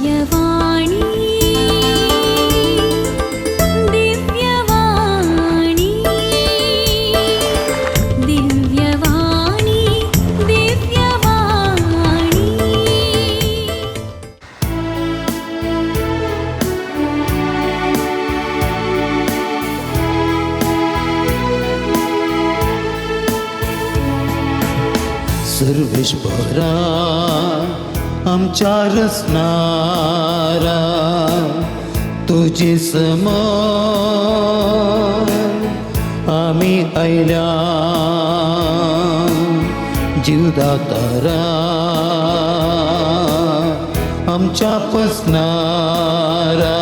दिव्यवाणी दिव्यवाणी दिव्यवाणी दिव्यवाणी। सर्वेश्वरा आमच्या रचणारा तुझे समोर आमी आयल्या जीवदातारा आमच्या पसनारा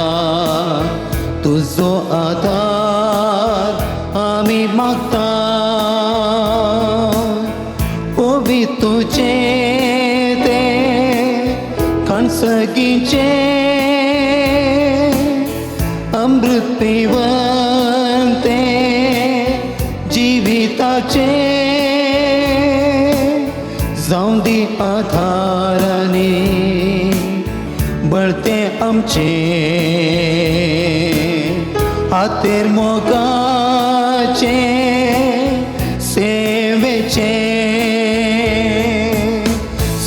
तुजो आदार आमी मागता ओवी तुझे ते कणसगीचे अमृत पिवन ते जिविताचे जावं दी आधाराने बळते आमचे हातेर मोगाचे सेवेचे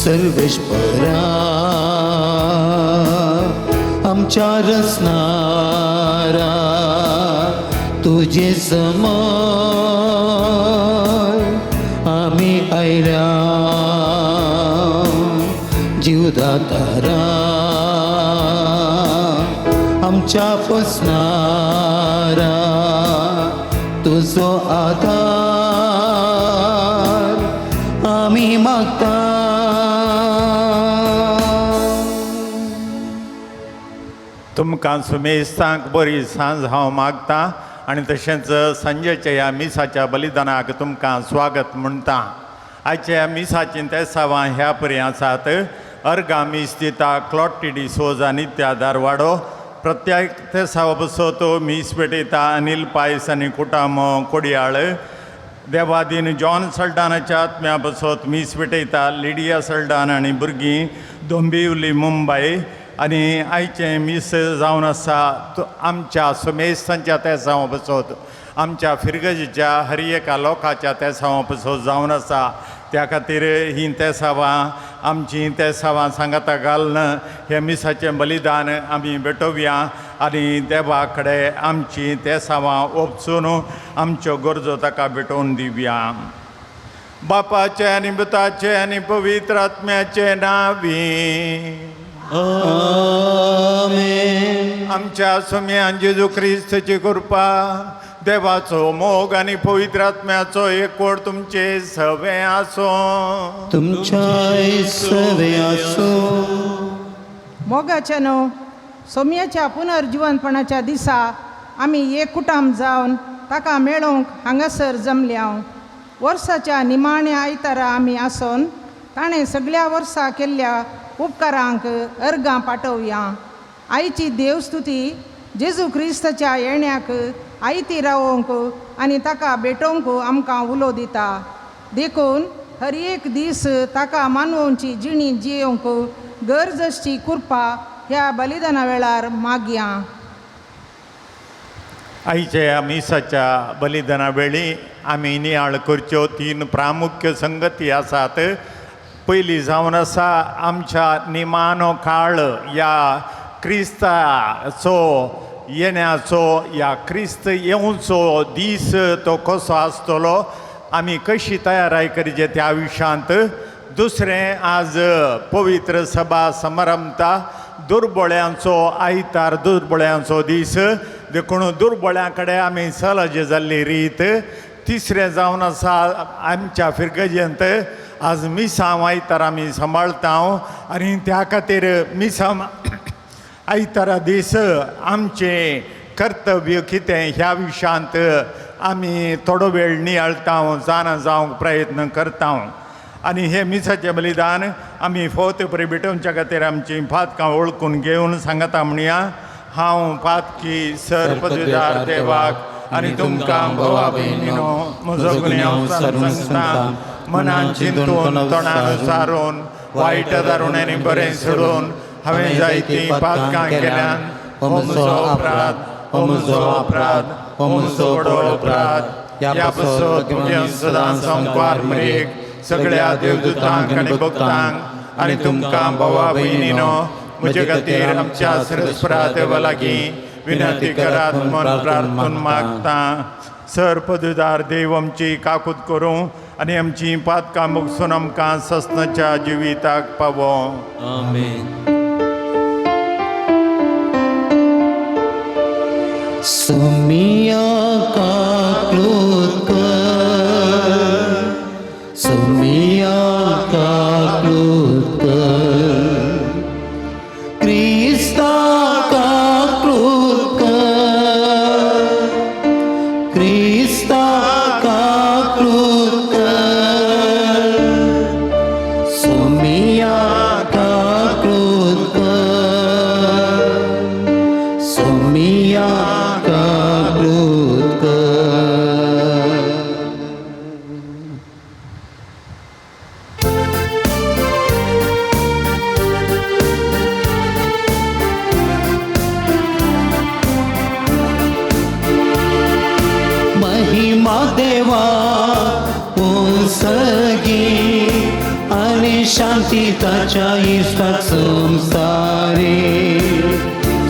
सर्वेश्वरा आमच्या रचणारा तुझे समोर आमी आयल्या जीवदातारा आमच्या पसनारा तुजो आधार आमी मागता। तुमकां सुमेस्तांक बरी सांज हांव मागता आनी तशेंच सांजेच्या ह्या मिसाच्या बलिदानाक तुमकां स्वागत म्हणटा। आयच्या ह्या मिसाचीं तेसावां ह्या परी आसात। अर्गां मीस दिता क्लॉटी डी सोजा नित्या धारवाडो। प्रत्येक तेसावा बसोत मीस पेटयता अनील पायस आनी कुटामो कोडयाळ। देवादीन जॉन सल्डानाच्या आत्म्या बसोत मीस पेटयता लिडिया सल्डान आनी भुरगीं दोंबिवली मुंबय। आनी आयचें मीस जावन आसा आमच्या सुमेस्तांच्या तेसांव बसोत आमच्या फिरगजीच्या हर एका लोकाच्या तेसांव बसोत जावन आसा। त्या खातीर हीं तेसावां आमचीं तेसावां सांगाता घालून हें मिसाचें बलिदान आमी भेटोवया आनी देवा कडेन आमचीं तेसावां ओपसून आमच्यो गरजो ताका भेटोवन दिवया। बापाचें आनी पुताचें आनी पवित्र आत्म्याचें नांवी आमेन। आमच्या सोम्यान जेजू क्रिस्ताची कृपा देवाचो मोग आनी पवित्र आत्म्याचो एकवट तुमचे सवे आसूं। तुमच्याय सवे आसूं। मोगाच्या न्हू सोम्याच्या पुनर्जिवनपणाच्या दिसा आमी एक कुटाम जावन ताका मेळोवंक हांगासर जमल्या। वर्साच्या निमाण्या आयतारा आमी आसून ताणें सगळ्या वर्सा केल्ल्या उपकारांक अर्गां पाठोवया। आयची देवस्तुती जेजू क्रिस्ताच्या येण्याक आयती रावोवंक आनी ताका भेटोवंक आमकां उलो दिता। देखून हर एक दीस ताका मानवोवची जिणी जियोवंक गरज आसची कृपा ह्या बलिदाना वेळार मागया। आयच्या मिसाच्या बलिदाना वेळी आमी नियाळ करच्यो तीन प्रामुख्य संगती आसात। पयली जावन आसा आमच्या निमानो काळ ह्या क्रिस्ताचो येण्याचो या क्रिस्त येवचो दीस तो कसो आसतलो आमी कशी तयाराय करचे त्या विशांत। दुसरें आज पवित्र सभा समारंभता दुर्बळ्यांचो आयतार दुर्बळ्यांचो दीस देखून दुर्बळ्यां कडेन आमी सलज जाल्ली रीत। तिसरें जावन आसा आमच्या फिरगजेंत आज मिसांव आयतार आमी सांबाळता आनी त्या खातीर मिसांव आयतारा दीस आमचें कर्तव्य कितें ह्या विशयांत आमी थोडो वेळ नियाळता जाणा जावंक प्रयत्न करता। आनी हें मिसाचें बलिदान आमी फोवते परी भेटोवच्या खातीर आमचीं पातकां वळखून घेवन सांगता म्हणया। हांव पातकी सर पदवीदार देवाक आनी तुमकां भावा भयणीनो म्हजो गुन्यांव सांगता मनान चिंतून तोंडान सारून वायट दारून आनी बरें सोडून हांवें जायतीं पातकां केल्यान. हो म्हजो अपराध, हो म्हजो अपराध, हो म्हजो व्हडलो अपराध. ह्या पासत तुज्या सदां संपार मरेक सगळ्या देवदूतांक आनी भक्तांक आनी तुमकां भावा भयणीनो म्हजे खातीर आमच्या सरस्परा देवा लागीं विनंती करात म्हूण प्रार्थून मागता. सर पदुदार देव आमची काकूत करूं आनी आमची पातकां मुगसून आमकां ससनाच्या जिविताक पावों. आमेन. सोमिया काकलूत कर, सोमिया काकलूत कर, क्रिस्ता काकलूत कर, क्रिस्ता काकलूत कर, सोमिया काकलूत कर, सोमिया काकलूत कर. महिमा देवा सगी आणि शांती ताच्या इश्टाक संसारे.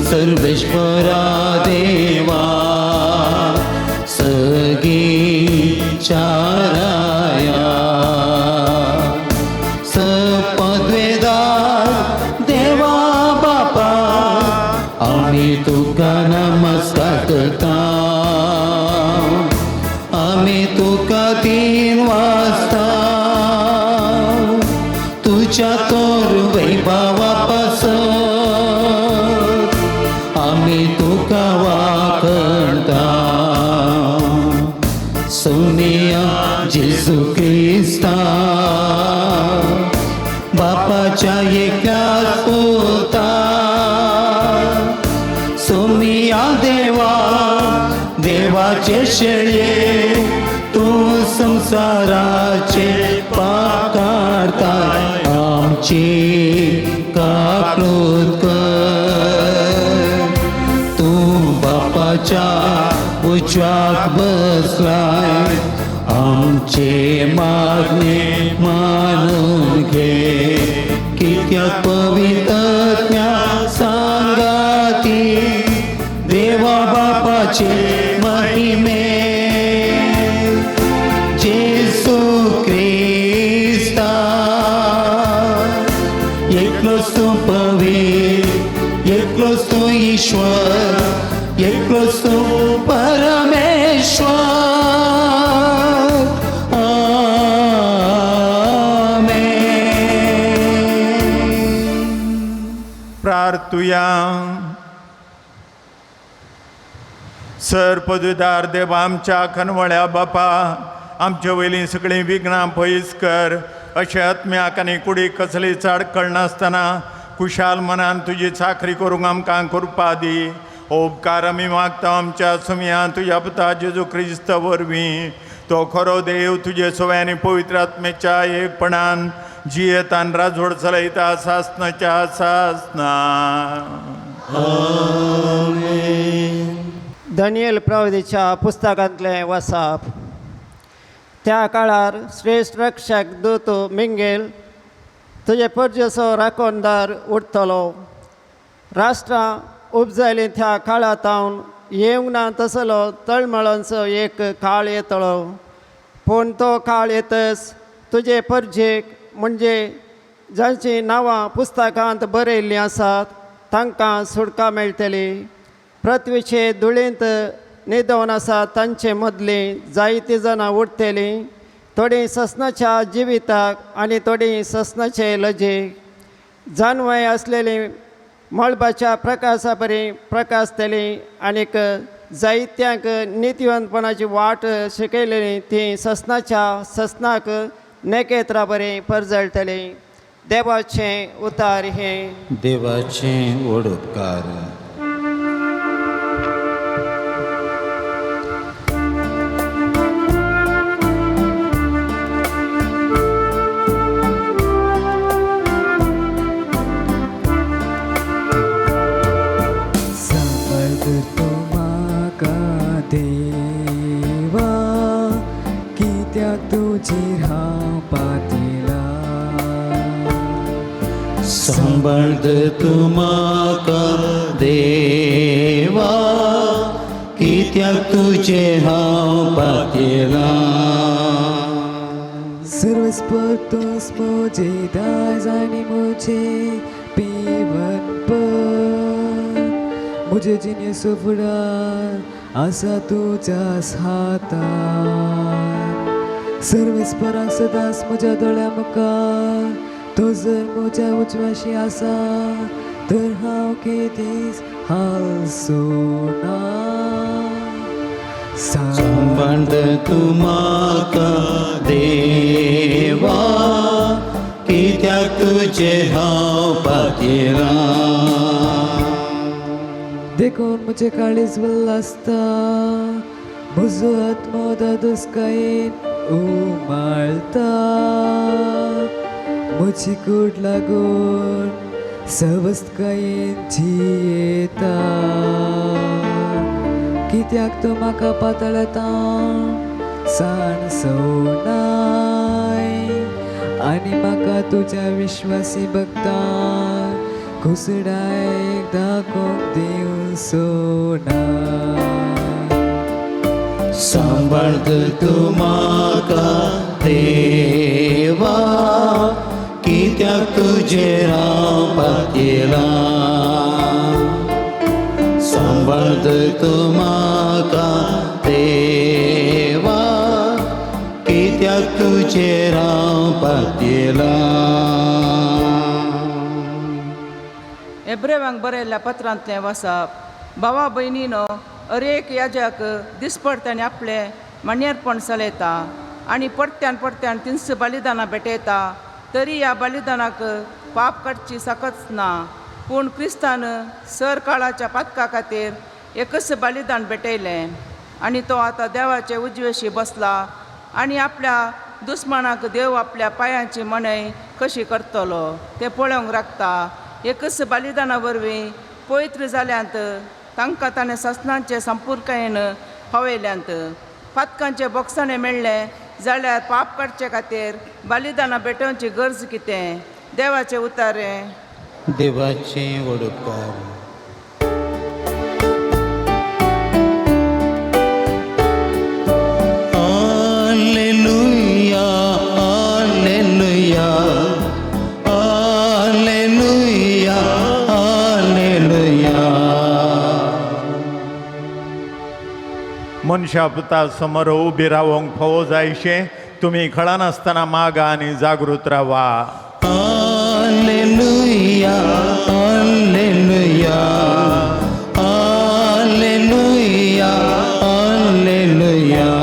सर्वेश्वरा देवा सगी चाराया. सपदवेदार देवा बापा आमी तुका नमस्कार करता. आमी तुका 3 वाजता तुज्या तोर वैभवा पासत आमी तुका वाखणता. सोनिया जेजू क्रिस्ता बापाच्या एकल्याच पुता. सोमिया देवा देवाचे शेळये तूं संवसाराचे पाप काडताय आमची काकलूत कर. तूं बापाच्या उजव्याक बसलाय आमचे मागणे मानून घे. कित्याक पवित्रत्म्या सांगाती देवा बापाचे महिमे जेसू क्रिस्ता एकलोच तूं पवित्र, एकलोच तूं ईश्वर, एकलोच तूं परमेश्वर. आमेन. प्रार्थुया. सर पदुदार देवा आमच्या खनवळ्या बापा आमचे वयलीं सगळीं विघ्नां पयस कर. अशें आत्म्याक आनी कुडीक कसली आडखळ नासतना खुशाल मनान तुजी चाकरी करूंक आमकां कृपा दी. हो उपकार आमी मागता आमच्या सुमयान तुज्या पुता जेजू क्रिस्त वरवीं. तो खरो देव तुजे सवय आनी पवित्र आत्मेच्या एकपणान जियेतान राजवड चलयता सासनाच्या सासना. दानियल प्रवदीच्या पुस्तकांतलें वसाप. त्या काळार श्रेश्ठ रक्षक दूत मिंगेल तुजे परजेचो राखणदार उरतलो. राष्ट्रां उपजायलीं त्या काळा तावन येवंक ना तसलो तळमळांचो एक काळ येतलो. पूण तो काळ येतच तुजे परजेक म्हणजे जांचीं नांवां पुस्तकांत बरयल्लीं आसात तांकां सुटका मेळटली. पृथ्वीचे धुळेंत न्हिदोवन आसा तांचे मदलीं जायतीं जाणां उरतलीं. थोडीं ससनाच्या जिविताक आनी थोडीं ससनाचे लजेक. जानवय आसलेलीं मळबाच्या प्रकाशा परी प्रकाशतलीं आनीक जायत्यांक नितीवंतपणाची वाट शिकयलेली तीं ससनाच्या ससनाक नेकेत्रा बरी परजळटलीं. देवाचें उतार हें. देवाचे व्हड उपकार. सांबाळ तूं म्हाका देवा, कित्याक तुजेर हांव पातयेलां. सर्वस्पर तूंच म्हजे दायज आनी म्हजें पिवनपण, म्हजें जिणेचो फुडार आसा तुज्याच हातान. सर्वेस्पराक सदांच म्हज्या दोळ्या मुखार, तो जर म्हज्या उजव्याशी आसा तर हांव केदीच हालसो ना. सांबाळ तूं म्हाका देवा, कित्याक तुजेर हांव पातयेलां. देखून म्हजें काळीज आसता, म्हजो आत्मो धादोसकायेन उमाळता, म्हजी कूड लागून सवस्तकायेन जियेता. कित्याक तूं म्हाका पातळतां साणसोनाय आनी म्हाका तुज्या विश्वासी भक्तां कुसडायक दाखोवंक दिवचो ना. सांबाळ तूं म्हाका देवा, कित्याक तुजेर हांव पातयेलां. सांबाळ तूं म्हाका देवा, कित्याक तुजेर हांव पातयेलां. एब्रेवांक बरयल्ल्या पत्रांतलें वाचप. भावा भयणीनो, अरेक याजक दिसपडत्यान आपलें मान्यरपण चलयता आनी परत्यान परत्यान तिनस बलिदानां भेटयता, तरी ह्या बलिदानाक पाप काडची सकच ना. पूण क्रिस्तान सर काळाच्या पातका खातीर एकच बलिदान भेटयलें आनी तो आतां देवाचे उजवेशी बसला आनी आपल्या दुस्मानाक देव आपल्या पांयांची मणय कशी करतलो तें पळोवंक राखता. एकच बलिदाना वरवीं पवित्र जाल्यांत तांकां ताणें ससनांचे संपुर्कायेन पावयल्यांत. पातकांचे बोगसाणें मेळ्ळें जाल्यार पाप काडचे खातीर बलिदानां भेटोवची गरज कितें? देवाचें उतारें. देवाचें व्हड उपकार. Alleluia, alleluia, alleluia, alleluia. मनशा पुता समोर उबी रावंक फावो जायशें तुमी कळनासतना मागा आनी जागृत रावा. Alleluia, alleluia, alleluia, alleluia.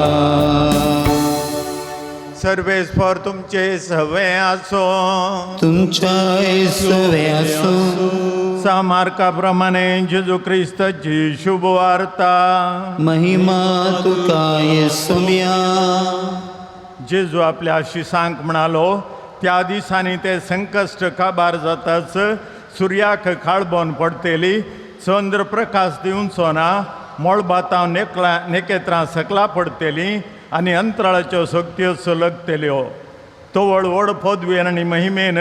सर्वेस्पर तुमचे सवे आसो. तुमच्या सुवे आसूं. सामार्का प्रमाणे जेजू क्रिस्ताची शुभ वार्ता. महिमा तुका येसुम्या. जेजू आपल्या शिसांक म्हणालो, त्या दिसांनी ते संकश्ट काबार जाताच सुर्याक काळबोन पडटेली, चंद्र प्रकाश दिवचो ना, मळबातां नेकला नेकेत्रां सकला पडटेली आनी अंतराळाच्यो शक्त्यो सलगतल्यो. तवळ व्हड पदवेन आनी महिमेन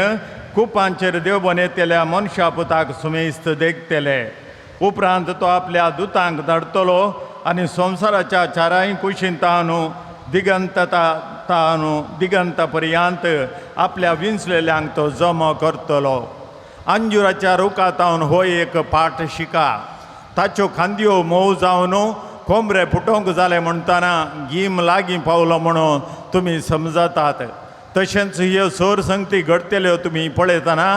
कुपांचेर देव येतल्या मनशा पुताक सुमेस्त देखतले. उपरांत तो आपल्या दुतांक धाडटलो आनी संवसाराच्या चारांय कुशींतानु दिगंतता तानु दिगंत पर्यंत आपल्या विंचलेल्यांक तो जमो करतलो. अंजुराच्या रुखातावन हो एक पाठ शिका. ताच्यो खांदयो मोव जावन कोंबरे फुटोवंक जाले म्हणटना गीम लागीं पावलो म्हणून तुमी समजतात. तशेंच ह्यो सोर संगती घडटल्यो तुमी पळयतना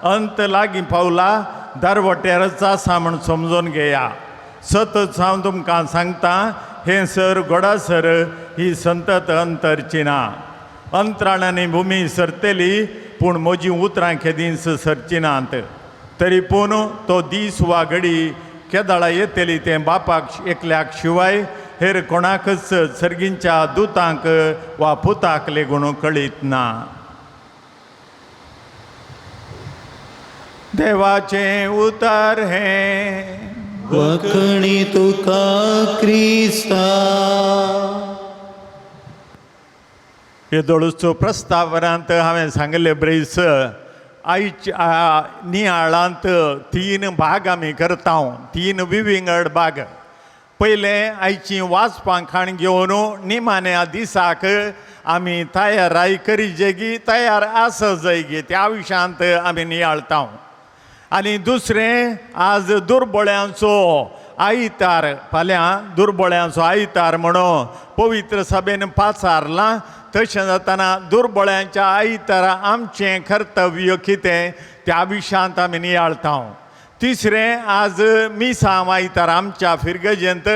अंत लागीं पावला, दारवट्यारच आसा म्हूण समजून घेया. सतत हांव तुमकां सांगता, हें सर घडासर ही संतत अंतरची ना. अंतराळांनी भुमी सरतली, पूण म्हजीं उतरां केदींच सरची नात. तरी पूण तो दीस वा घडी केदळा येतली तें बापाक एकल्याक शिवाय हेर कोणाकच सर्गींच्या दुतांक वा पुताक लेगून कळीत ना. देवाचें उतर हें. वखणी तुका क्रिस्ता. येदोळचो प्रस्तावनांत हांवें सांगिल्ले ब्रेस आयच्या नियाळांत तीन भाग आमी करता, तीन विविंगड भाग. पयलें आयची वाचपां खाण घेवन निमाण्या दिसाक आमी तयाराय करीजेगी, तयार आस जायगी त्या विशयांत आमी नियाळता. आनी दुसरें आज दुर्बळ्यांचो आयतार, फाल्यां दुर्बळ्यांचो आयतार म्हणून पवित्र सभेन पाचारलां. तशें जातना दुर्बळ्यांच्या आयतारा आमचें कर्तव्य कितें त्या विशयांत आमी नियाळता. तिसरें आज मिसांव आयतार आमच्या फिरगजेंत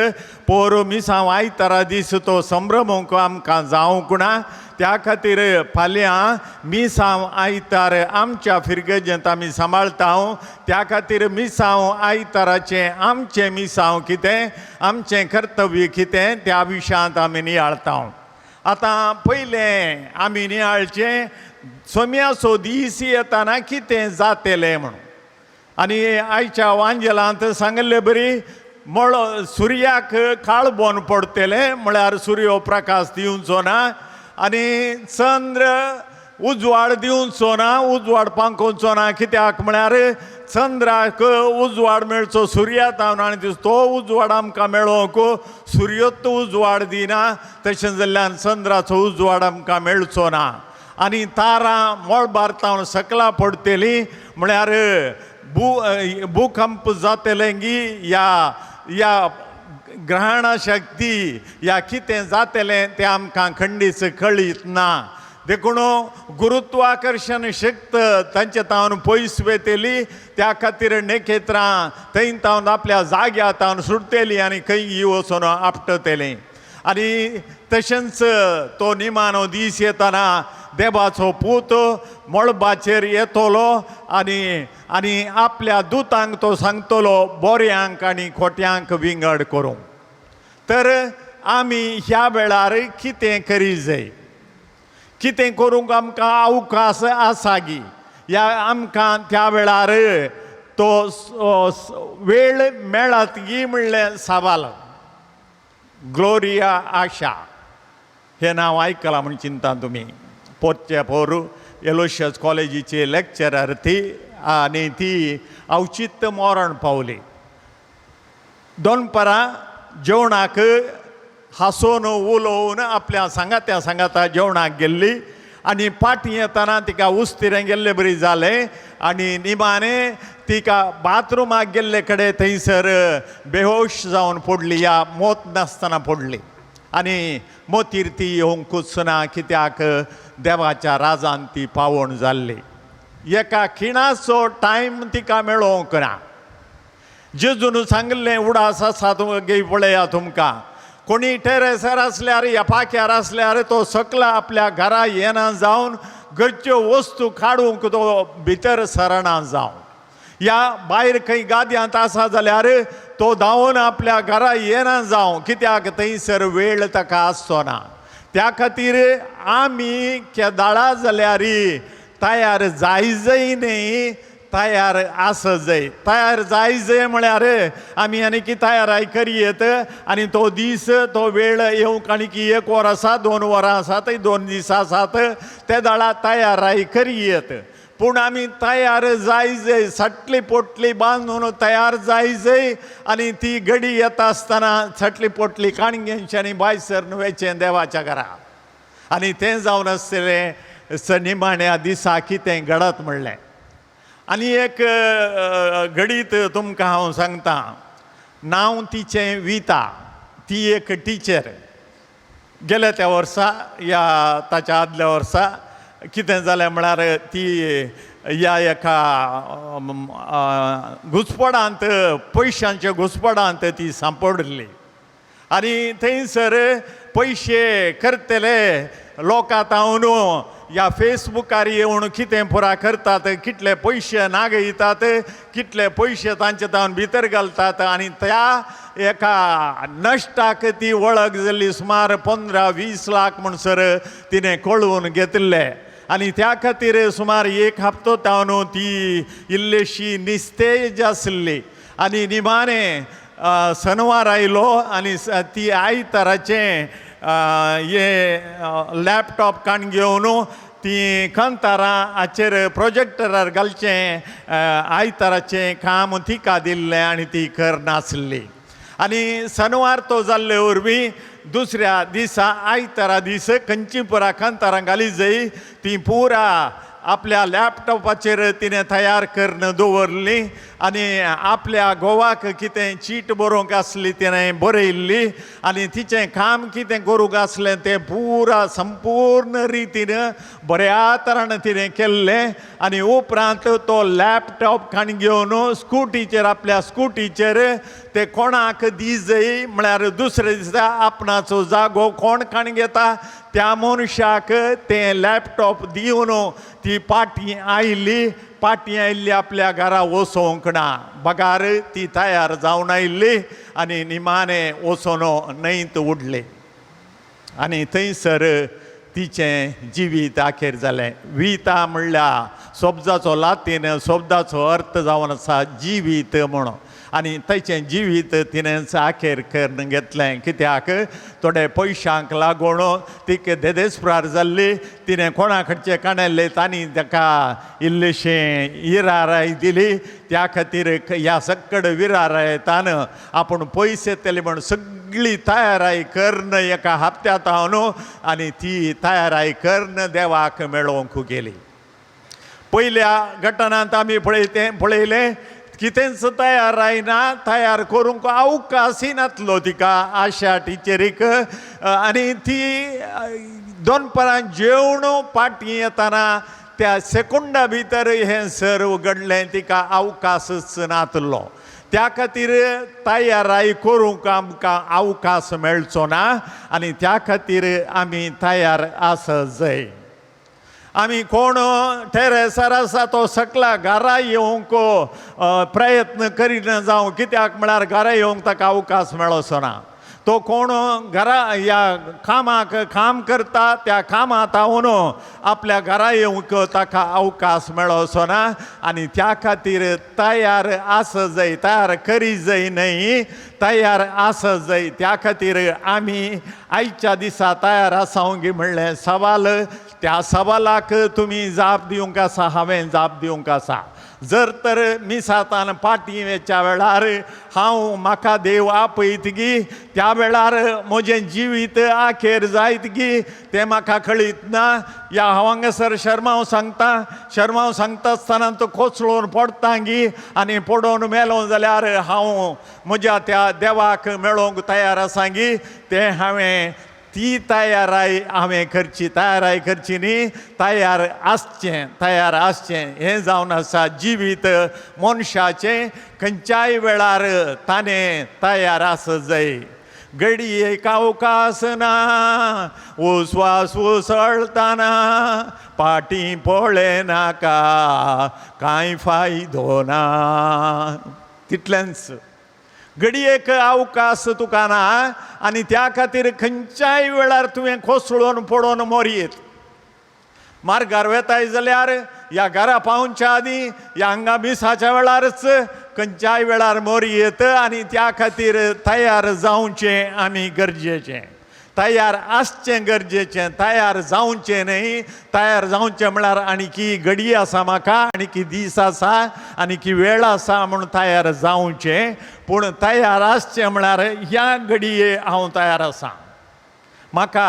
पोर मिसांव आयतारा दीस तो संभ्रमूंक आमकां जावंक ना, त्या खातीर फाल्यां मिसांव आयतार आमच्या फिरगजेंत आमी सांबाळता. त्या खातीर मिसांव आयताराचें आमचें मिसांव कितें, आमचें कर्तव्य कितें त्या विशयांत आमी नियाळता. आतां पयलें आमी नियाळचें सोम्याचो दीस येताना कितें जातलें म्हणून. आनी आयच्या वांजेलांत सांगिल्ले बरी मळ सुर्याक काळबोन पडटलें, म्हळ्यार सुर्यो प्रकाश दिवचो ना आनी चंद्र उजवाड दिवचो ना, उजवाड पांकोवचो ना. कित्याक म्हळ्यार चंद्राक उजवाड मेळचो सुर्या तावन आनी तो उजवाड आमकां मेळोवंक सुर्योत उजवाड दिना, तशें जाल्ल्यान चंद्राचो उजवाड आमकां मेळचो ना. आनी तारां मळबार तावन सकला पडटलीं, म्हळ्यार भूकंप जातलें गी या या ग्रहणा शक्ती या कितें जातलें तें आमकां खंडीच कळीत ना. देखून गुरुत्वाकर्शण शक्त तांचे तावन पयस वेतली, त्या खातीर नखेत्रां थंय तावन आपल्या जाग्या तावन सुटतली आनी खंय वचून आपटतली. आनी तशेंच तो निमाणो दीस येतना देवाचो पूत मळबाचेर येतलो आनी आनी आपल्या दुतांक तो सांगतलो बोऱ्यांक आनी खोट्यांक विंगड करूंक. तर आमी ह्या वेळार कितें करी जाय, कितें करूंक आमकां अवकाश आसा गी, ह्या आमकां त्या वेळार तो वेळ मेळत गी म्हणलें सवाल. ग्लोरिया आशा हें नांव आयकलां म्हूण चिंता तुमी. पोरचे पोर एलोशियस कॉलेजीची लेक्चरर ती आनी ती अवचित मरण पावली. दोनपरां जेवणाक हांसोन उलोवन आपल्या सांगात्या सांगाता जेवणाक गेल्ली आनी फाटीं येतना तिका उस्तिरें गेल्ले बरी जालें आनी निमाणें तिका बाथरुमाक गेल्ले कडेन थंयसर बेहोश जावन पडली, या मोत नासतना पडली आनी मोतीर ती येवंकूच ना, कित्याक देवाच्या राजान ती पावण जाल्ली. एका खिणाचो टायम तिका मेळोवंक ना. जेजून सांगिल्लें उडास आसा गे पळया तुमकां, कोणी टेरेसार आसल्यार या पाख्यार आसल्यार तो सकला आपल्या घरा येना जावन घरच्यो वस्तू काडूंक तो भितर सरना जावन, या भायर खंय गाद्यांत आसा जाल्यार तो धांवून आपल्या घरा येना जावं, कित्याक थंयसर वेळ ताका आसचो ना. त्या खातीर आमी केदाळा जाल्यार तयार जायजय न्ही, तयार आसजय. तयार जायजय म्हळ्यार आमी आनी की तयाराय करयेत आनी तो दीस तो वेळ येवंक आनी की एक वर आसा, 2 वरां आसात, 2 दीस आसात, ते दाळा तयाराय करयेत. पूण आमी तयार जायजय, सटली पोटली बांदून तयार जायजय आनी ती घडी येता आसतना सटली पोटली काणग्यांची आनी भायर सरन वचें देवाच्या घरा. आनी तें जावन आसतलें निमाण्या दिसा कितें घडत म्हणलें. आनी एक घडीत तुमकां हांव सांगता, नांव तिचें विता, ती एक टिचर. गेल्या त्या वर्सा या ताच्या आदल्या वर्सा कितें जालें म्हळ्यार ती ह्या एका घुसपडांत, पयशांच्या घुसपडांत ती सांपडली आनी थंयसर पयशे करतले लोकां तावन ह्या फेसबुकार येवन कितें पुरा करतात, कितले पयशे नागयतात, कितले पयशे तांचे तावन भितर घालतात आनी त्या एका नश्टाक ती वळख जाल्ली. सुमार 15-20 लाख म्हणसर तिणें कळोवन घेतिल्ले आनी त्या खातीर सुमार एक हप्तो तावन ती इल्लीशी निस्तेज आसली. आनी निमाणें सनवार आयलो आनी ती आयताराचें हे लॅपटॉप काण घेवन ती कांतारां हाचेर प्रोजेक्टरार घालचें आयताराचें काम तिका दिल्लें आनी ती करनासली. आनी सनवार तो जाल्ले वरवीं दुसऱ्या दिसा आयतारा दीस खंयची पुरा कांतारां घाली जाय ती पुरा आपल्या लॅपटॉपाचेर तिणें तयार करून दवरली आनी आपल्या घोवाक कितें चीट बरोवंक आसली तिणें बरयल्ली आनी तिचें काम कितें करूंक आसलें तें पुरा संपूर्ण रितीन बऱ्या तरान तिणें केल्लें. आनी उपरांत तो लॅपटॉप खाण घेवन स्कुटीचेर आपल्या स्कुटीचेर ते कोणाक दिजय म्हळ्यार दुसरे दिसा आपणाचो जागो कोण खाण घेता त्या मनशाक तें लॅपटॉप दिवन ती पाटी आयली. पाटी आयिल्ली आपल्या घरा वचोंक ना, बगार ती तयार जावन आयिल्ली आनी निमाणें वचोन न्हंयत उडली आनी थंयसर तिचें जिवीत अखेर जालें. विता म्हणल्यार शब्दाचो लातीन शब्दाचो अर्थ जावन आसा जिवीत म्हणून आनी ताचें जिवीत तिणेंच अखेर करून घेतलें. कित्याक थोडे पयशांक लागून तिका देदेस्प्रार जाल्ली, तिणें कोणा कडचे काणयल्ले तांणी ताका इल्लीशी इराराय दिली. त्या खातीर ह्या सक्कड विरारायतान आपूण पयशे येतले म्हूण सगळी तयाराय करून एका हप्त्यांत हांव आनी ती तयाराय करून देवाक मेळोवंक गेली. पयल्या घटनांत आमी पळयलें कितेंच तयार जायना, तयार करूंक अवकाशय नासलो तिका आशा टिचरीक. आनी ती दोनपरां जेवण पाटी येतना त्या सेकुंडा भितर हें सर्व घडलें, तिका अवकाशच नासलो. त्या खातीर तयाराय करूंक आमकां अवकाश मेळचो ना आनी त्या खातीर आमी तयार आसत जाय. आमी कोण टेरेसार आसा तो सकला घरा येवंक प्रयत्न करिना जावं, कित्याक म्हळ्यार घरा येवंक ताका अवकाश मेळचो ना. तो कोण घरा ह्या कामाक काम करता त्या कामांत हांव आपल्या घरा येवंक ताका अवकाश मेळचो ना आनी त्या खातीर तयार आसत जाय, तयार करी जाय न्हय, तयार आसत जाय. त्या खातीर आमी आयच्या दिसा तयार आसा म्हणलें सवाल, त्या सवालाक तुमी जाप दिवंक आसा, हांवें जाप दिवंक आसा. जर तर मिसातान पाटी वेच्या वेळार हांव म्हाका देव आपयतगी त्या वेळार म्हजें जिवीत अखेर जायतगी तें म्हाका कळीत ना. ह्या हांव हांगासर शर्मांव सांगता, शर्मांव सांगता आसतना तो कोसळून पडटागी आनी पडोवन मेलो जाल्यार हांव म्हज्या त्या देवाक मेळोवंक तयार आसागी तें हांवें ती तयाराय हांवें करची, तयाराय करची न्ही, तयार आसचें, तयार आसचें हें जावन आसा जिवीत मनशाचें. खंयच्याय वेळार ताणें तयार आसत जाय. घडयेक अवकाश ना, उस्वास उसळतना पाटी पळयनाका कांय फायदो ना. तितलेंच घडयेक अवकाश तुका ना आनी त्या खातीर खंयच्याय वेळार तुवें कोसळून पडोवन मोरयेत. मार्गार वेताय जाल्यार ह्या घरा पावच्या आदीं ह्या हांगा मिसाच्या वेळारच खंयच्याय वेळार मोरयेत आनी त्या खातीर तयार जावचें आमी गरजेचें, तयार आसचें गरजेचें, तयार जावचें न्हय. तयार जावचें म्हळ्यार आनी की घडी आसा म्हाका, आनी की दीस आसा, आनी की वेळ आसा म्हूण तयार जावचें. पूण तयार आसचें म्हळ्यार ह्या घडये हांव तयार आसा. म्हाका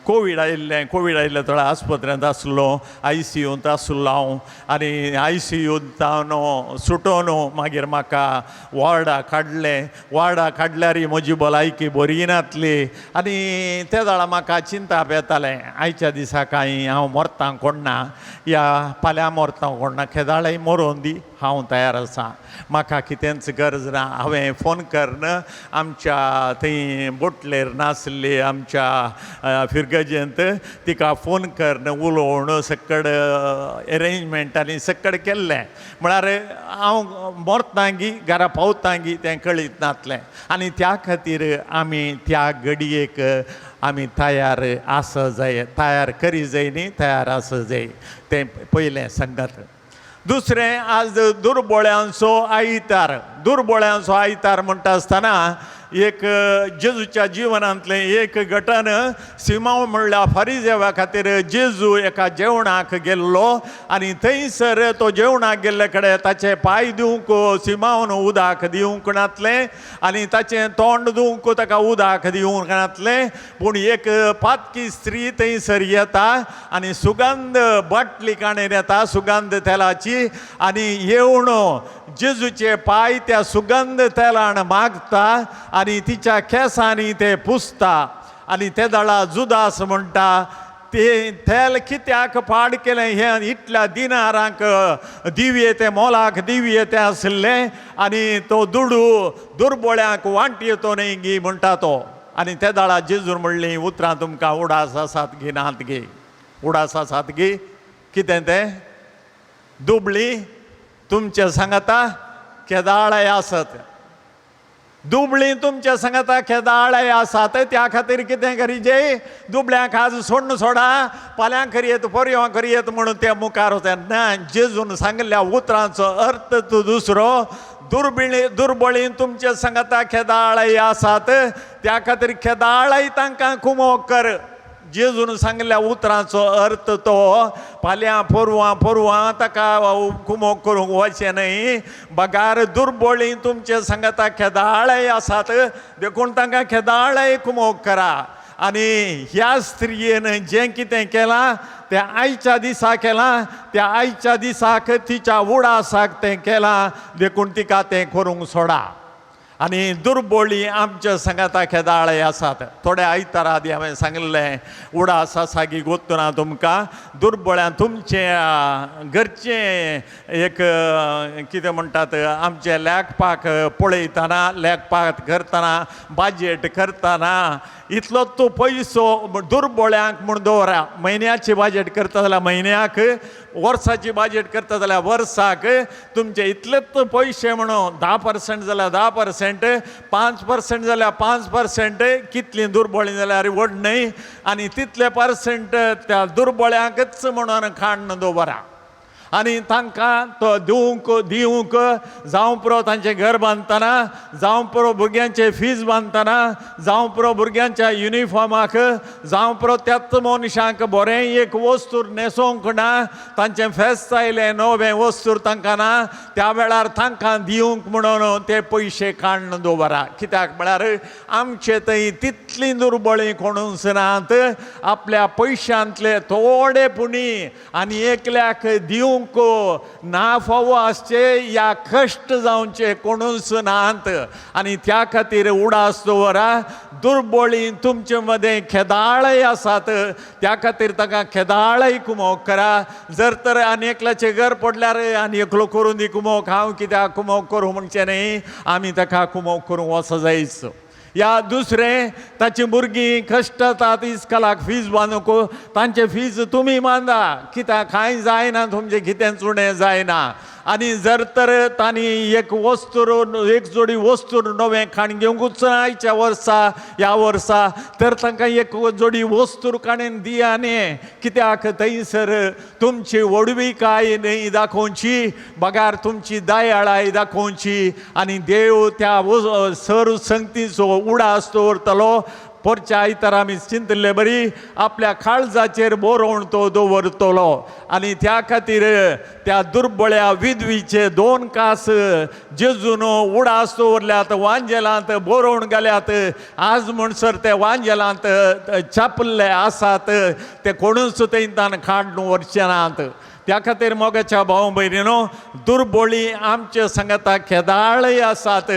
कोवीड आयिल्लें, कोवीड आयिल्लें थोड्या आस्पत्रेंत आसलो, आयसीयूंत आसलो हांव आनी आयसीयूंत हांव सुटोन मागीर म्हाका वॉर्डा काडलें. वॉर्डा काडल्यार म्हजी भलायकी बरी नासली आनी ते वेळार म्हाका चिंताप येतालें आयच्या दिसा कांय हांव मरतां कोण ना, या फाल्यां मरतां कोण ना, केदाळय मरोन दी हांव तयार आसा, म्हाका कितेंच गरज ना. हांवें फोन करून आमच्या थंय बोटलेर नासली आमच्या फिरगजेंत तिका फोन करून उलोवन सकड एरेंजमेंट आनी सकड केल्लें. म्हळ्यार हांव मरतांगी घरा पावतांगी तें कळीत नासलें आनी त्या खातीर आमी त्या घडयेक आमी तयार आस जाय, तयार करी जाय न्ही, तयार आस जाय तें पयलें संगत. दुसरें आज दुर्बोळ्यांचो आयतार. दुर्बोळ्यांचो आयतार म्हणटा आसतना एक जेजूच्या जिवनांतलें एक घटन. सिमांव म्हणल्यार फारिजेवा खातीर जेजू एका जेवणाक गेल्लो आनी थंयसर तो जेवणाक गेल्ले कडेन ताचे पांय दिवंक सिमांवन उदक दिवंक नातलें आनी ताचें तोंड दिवंक ताका उदक दिवंक नातलें. पूण एक पातकी स्त्री थंयसर येता आनी सुगंध बाटली काणेर येता सुगंध तेलाची आनी येवन जेजूचे पांय त्या सुगंध तेलान मागता आनी तिच्या केंसांनी ते पुसता. आनी ते दळा जुदास म्हणटा ते तेल कित्याक पाड केलें हें इतल्या दिनारांक दिवये तें मोलाक दिवये तें आसलें आनी तो दुडू दुर्बोळ्यांक वांटये तो न्ही गी म्हणटा तो. आनी ते दळा जेजून म्हणलीं उतरां तुमकां उडास आसात गी नात गी, उडास आसात गी कितें तें दुबळी तुमचे सांगाता केदाळाय आसत, दुबळी तुमच्या सांगाता केदाळाय आसात. त्या खातीर कितें करीजे दुबळ्यांक आज सोडून सोडा फाल्यां करयेत पोरयां करयेत म्हणून ते मुखार वता ना. जेजून सांगिल्ल्या उतरांचो अर्थ तो दुसरो, दुर्बिळी दुर्बळी तुमच्या सांगाता केदाळाय आसात त्या खातीर केदाळाय तांकां कुमोक कर. जेजून सांगिल्ल्या उतरांचो अर्थ तो फाल्यां पोरवां पोरवां ताका कुमोक करूंक वचचें न्हय, बगार दुर्बोळी तुमचे सांगाता केदाळाय आसात देखून तांकां केदाळाय कुमोक करा. आनी ह्या स्त्रियेन जें कितें केलां तें आयच्या दिसा केलां, त्या आयच्या दिसाक तिच्या उडासाक तें केलां देखून तिका तें करूंक सोडा. आनी दुर्बोळी आमच्या सांगाता केदाळे आसात. थोड्या आयतारा आदी हांवें सांगिल्लें उडास आसा की गोत्तना तुमकां दुर्बोळ्यां तुमचें घरचें एक कितें म्हणटात आमचें लेखपाक पळयतना लेखपाक करतना बाजेट करतना इतलो तूं पयसो दुर्बोळ्यांक म्हूण दवरा. म्हयन्याची बाजेट करता जाल्यार म्हयन्याक, वर्साची बाजेट करता जाल्यार वर्साक तुमचे इतलेच पयशे म्हणून 10% जाल्यार 10%, 5% जाल्यार 5%, कितलीं दुर्बोळीं जाल्यार व्हड न्हय आनी तितले पर्संट त्या दुर्बोळ्यांकच म्हणून काडून दवरा. आनी तांकां तो दिवंक दिवंक जावं पुरो तांचें घर बांदतना, जावं पुरो भुरग्यांचे फीज बांदतना, जावं पुरो भुरग्यांच्या युनिफॉर्माक, जावं पुरो त्याच मनशांक बरें एक वस्तूर न्हेसोवंक ना, तांचें फेस्त आयलें नवें वस्तूर तांकां ना, त्या वेळार तांकां दिवंक म्हणून ते पयशे काडून दवरा. कित्याक म्हळ्यार आमचे थंय तितलीं दुर्बळीं कोणूच नात. आपल्या पयशांतले थोडे पुणी आनी एकल्याक दिवंक ना फावो आसचे या कश्ट जावचे कोणूच नात. आनी त्या खातीर उडास दवरा दुर्बोळी तुमचे मदें खेदाळय आसात त्या खातीर तांकां खेदाळय कुमोक करा. जर तर आनी एकल्याचें घर पडल्यार आनी एकलो करून दी कुमोक, हांव कित्याक कुमोक करूं म्हणचें न्ही, आमी ताका कुमोक करूंक वचो जायच. या दुसरें ताची भुरगीं कश्टतात इस्कलाक फीज बांदूंक, तांचे फीज तुमी बांदा, कित्याक कांय जायना तुमचें कितेंच उणें जायना. आनी जर तर तांणी एक वस्तूर एक जोडी वस्तूर नवें खाण घेवंकूच ना आयच्या वर्सा ह्या वर्सा, तर तांकां एक जोडी वस्तूर काणून दिया न्ही, कित्याक थंयसर तुमची व्हडविकाय न्हय दाखोवची बगार तुमची दयाळाय दाखोवची आनी देव त्या सर संगतीचो उडास दवरतलो. पोरच्या आयतारा आमी चिंतिल्ले बरी आपल्या काळजाचेर बरोवन तो दवरतलो. आनी त्या खातीर त्या दुर्बळ्या विधवीचे 2 कास जेजून उडास दवरल्यात, वांजेलांत बरोवन घाल्यात. आज म्हणसर ते वांजेलांत छापिल्ले आसात, ते कोणूच थंयच्यान काडून व्हरचे नात. त्या खातीर मोगाच्या भाव भयणीनो दुर्बोळी आमचे सांगाता केदाळय आसात,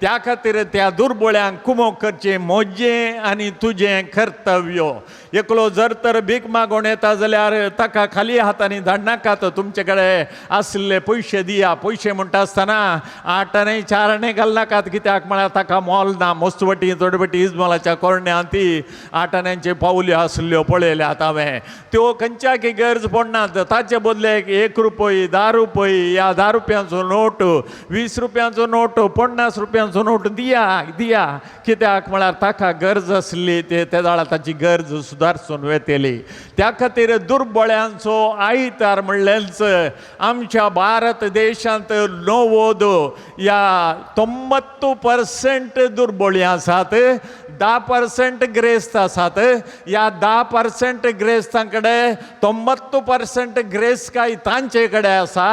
त्या खातीर त्या दुर्बोळ्यांक कुमोक करचें म्हजें आनी तुजें कर्तव्य. एकलो जर तर भीक मागोवन येता जाल्यार ताका खाली हातांनी धाडनाकात, तुमचे कडेन आशिल्ले पयशे दिया. पयशे म्हणटा आसतना 8 आणे 4 आणे घालनाकात, कित्याक म्हळ्यार ताका मोल ना. मस्त वटी थोडे वटी इजमोलाच्या कोरण्यांत ती 8 आण्यांची पावल्यो आसल्ल्यो पळयल्यात हांवें, त्यो खंयच्याकी गरज पडनात. ताचे बदले 1 रुपये 10 रुपये या 10 रुपयांचो नोट, 20 रुपयांचो नोट, 50 रुपयांचो नोट दिया दिया, कित्याक म्हळ्यार ताका गरज आसली ते त्या वेळार ताची गरज सुदारसून वेतली. त्या खातीर दुर्बळ्यांचो आयतार म्हणलेंच आमच्या भारत देशांत 90 या 90% दुर्बळी आसात, 10% ग्रेस्त आसात. ह्या 10% ग्रेस्तां कडेन 90% ग्रेस काय तांचे कडेन आसा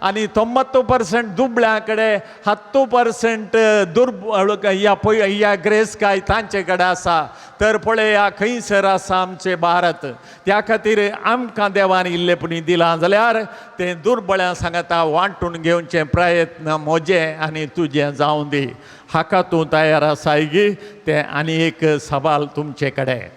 आनी 90% दुबळ्यां कडेन 10% दुर्बळ ह्या पय ह्या ग्रेस काय तांचे कडेन आसा. तर पळया खंयसर आसा आमचें भारत. त्या खातीर आमकां देवान इल्लें पुणी दिलां जाल्यार तें दुर्बळ्यां सांगाता वांटून घेवचें प्रयत्न म्हजें आनी तुजें जावं दी. हाका तूं तयार आसाय गी? तें आनी एक सवाल तुमचे कडेन.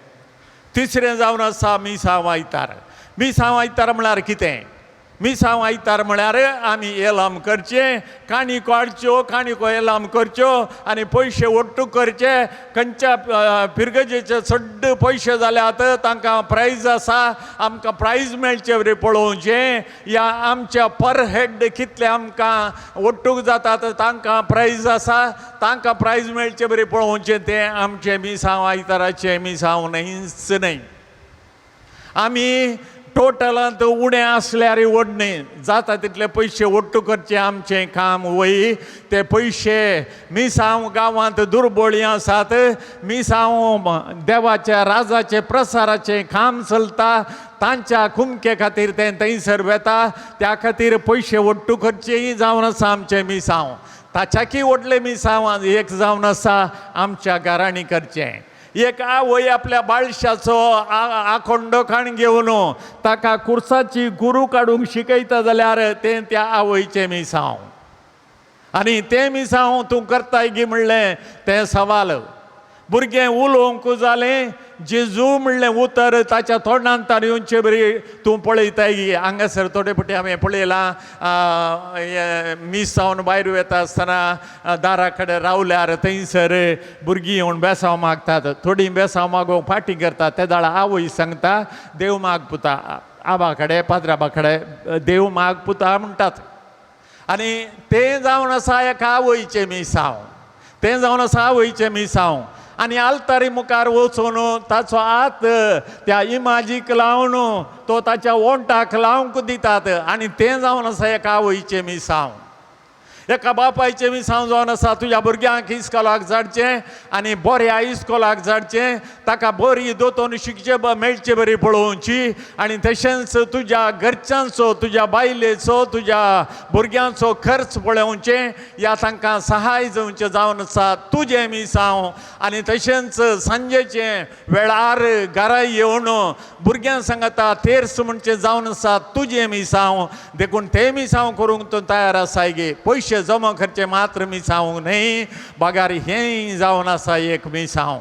तिसरें जावन आसा मिसांव आयतार. मिसांव आयतार म्हळ्यार कितें? मिसांव आयतार म्हळ्यार आमी एलाम करचें, काणयो काडच्यो, काणयो एलाम करच्यो आनी पयशे ओट्टू करचे. खंयच्या फिरगजेचे चड पयशे जाल्यात तांकां प्रायज आसा, आमकां प्रायज मेळचे बरी पळोवचें. या आमच्या पर हेड कितले आमकां ओट्टूक जातात तांकां प्रायज आसा, तांकां प्रायज मेळचे बरी पळोवचें. तें आमचें मिसांव आयताराचें मिसांव न्हयच न्हय. आमी टोटलांत उणें आसल्यार व्हड न्हय, जाता तितले पयशे ओट्टू करचें आमचें काम वय. ते पयशे मिसांव गांवांत दुर्बळी आसात, मिसांव देवाच्या राजाचें प्रसाराचें काम चलता, तांच्या कुमके खातीर तें थंयसर वेता. त्या खातीर पयशे ओट्टू करचेय जावन आसा आमचें मिसांव. ताच्याकी व्हडलें मिसांव एक जावन आसा आमच्या घरांनी करचें. एक आवय आपल्या बाळशाचो आखोंडो खाण घेवन ताका कुर्साची गुरू काडूंक शिकयता जाल्यार तें त्या आवयचें मिसांव. आनी तें मिसांव तूं करताय गी म्हणलें तें सवाल. भुरगें उलोवंक जालें जेजू म्हणलें उतर ताच्या तोंडांत येवचे बरी तूं पळयताय गी. हांगासर थोडे फावटी हांवें पळयलां मीस जावन भायर वता आसतना दारा कडेन रावल्यार थंयसर भुरगीं येवन बेसांव मागतात, थोडीं बेसांव मागोवंक फाटीं करतात. ते दाळ आवय सांगता देव माग पुता, आबा कडेन पाद्राबा कडेन देव माग पुता म्हणटात. आनी तें जावन आसा एका आवयचें मिसांव, तें जावन आसा आवयचें मिसांव. आनी आल्तारी मुखार वचून ताचो हात त्या इमाजीक लावन तो ताच्या ओंठाक लावंक दितात आनी तें जावन आसा एका आवयचें मिसांव. एका बापायचें मिसांव जावन आसा तुज्या भुरग्यांक इस्कोलाक धाडचें आनी बऱ्या इस्कोलाक धाडचें, ताका बरी दोतोन शिकचें मेळचे बरी पळोवची आनी तशेंच तुज्या घरच्यांचो, तुज्या बायलेचो, तुज्या भुरग्यांचो खर्च पळोवचें या तांकां सहाय जावचें जावन आसा तुजें मिसांव. आनी तशेंच सांजेचें वेळार घरा येवन भुरग्यां सांगता तेर्स म्हणचें जावन आसा तुजें मिसांव. देखून तें मिसांव करूंक तूं तयार आसाय गे? पयशे जमा करचें मात्र मिसांव न्हय, बागार हेंय जावन आसा एक मिसांव.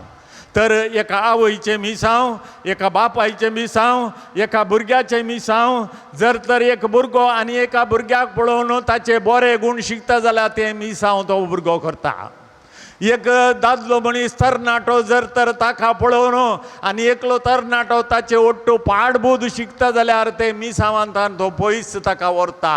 तर एका आवयचें मिसांव, एका बापायचें मिसांव, एका भुरग्याचें मिसांव. जर तर एक भुरगो आनी एका भुरग्याक पळोवन ताचे बरे गूण शिकता जाल्यार तें मिसांव तो भुरगो करता. एक दादलो मनीस तरणाटो जर तर ताका पळोवन आनी एकलो तरणाटो ताचे ओट्टू पाडबूद शिकता जाल्यार तें मिसांवांतान तो पयस ताका व्हरता.